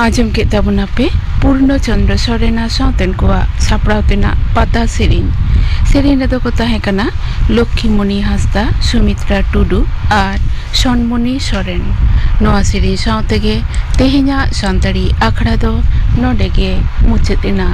ᱟᱸᱡᱚᱢ ᱠᱮᱫ ᱛᱟᱵᱚᱱᱟᱯᱮ ᱯᱩᱨᱱᱚ ᱪᱚᱱᱫᱨᱚ ᱥᱚᱨᱮᱱ ᱟᱨ ᱥᱟᱶᱛᱮᱱ ᱠᱚᱣᱟᱜ ᱥᱟᱯᱲᱟᱣ ᱛᱮᱱᱟᱜ ᱯᱟᱛᱟ ᱥᱮᱨᱮᱧ᱾ ᱥᱮᱨᱮᱧ ᱨᱮᱫᱚ ᱠᱚ ᱛᱟᱦᱮᱸ ᱠᱟᱱᱟ ᱞᱚᱠᱠᱷᱤᱢᱚᱱᱤ ᱦᱟᱸᱥᱫᱟ, ᱥᱩᱢᱤᱛᱨᱟ ᱴᱩᱰᱩ ᱟᱨ ᱥᱚᱱᱢᱚᱱᱤ ᱥᱚᱨᱮᱱ᱾ ᱱᱚᱣᱟ ᱥᱮᱨᱮᱧ ᱥᱟᱶ ᱛᱮᱜᱮ ᱛᱮᱦᱮᱧᱟᱜ ᱥᱟᱱᱛᱟᱲᱤ ᱟᱠᱷᱲᱟ ᱫᱚ ᱱᱚᱰᱮ ᱜᱮ ᱢᱩᱪᱟᱹᱫ ᱮᱱᱟ᱾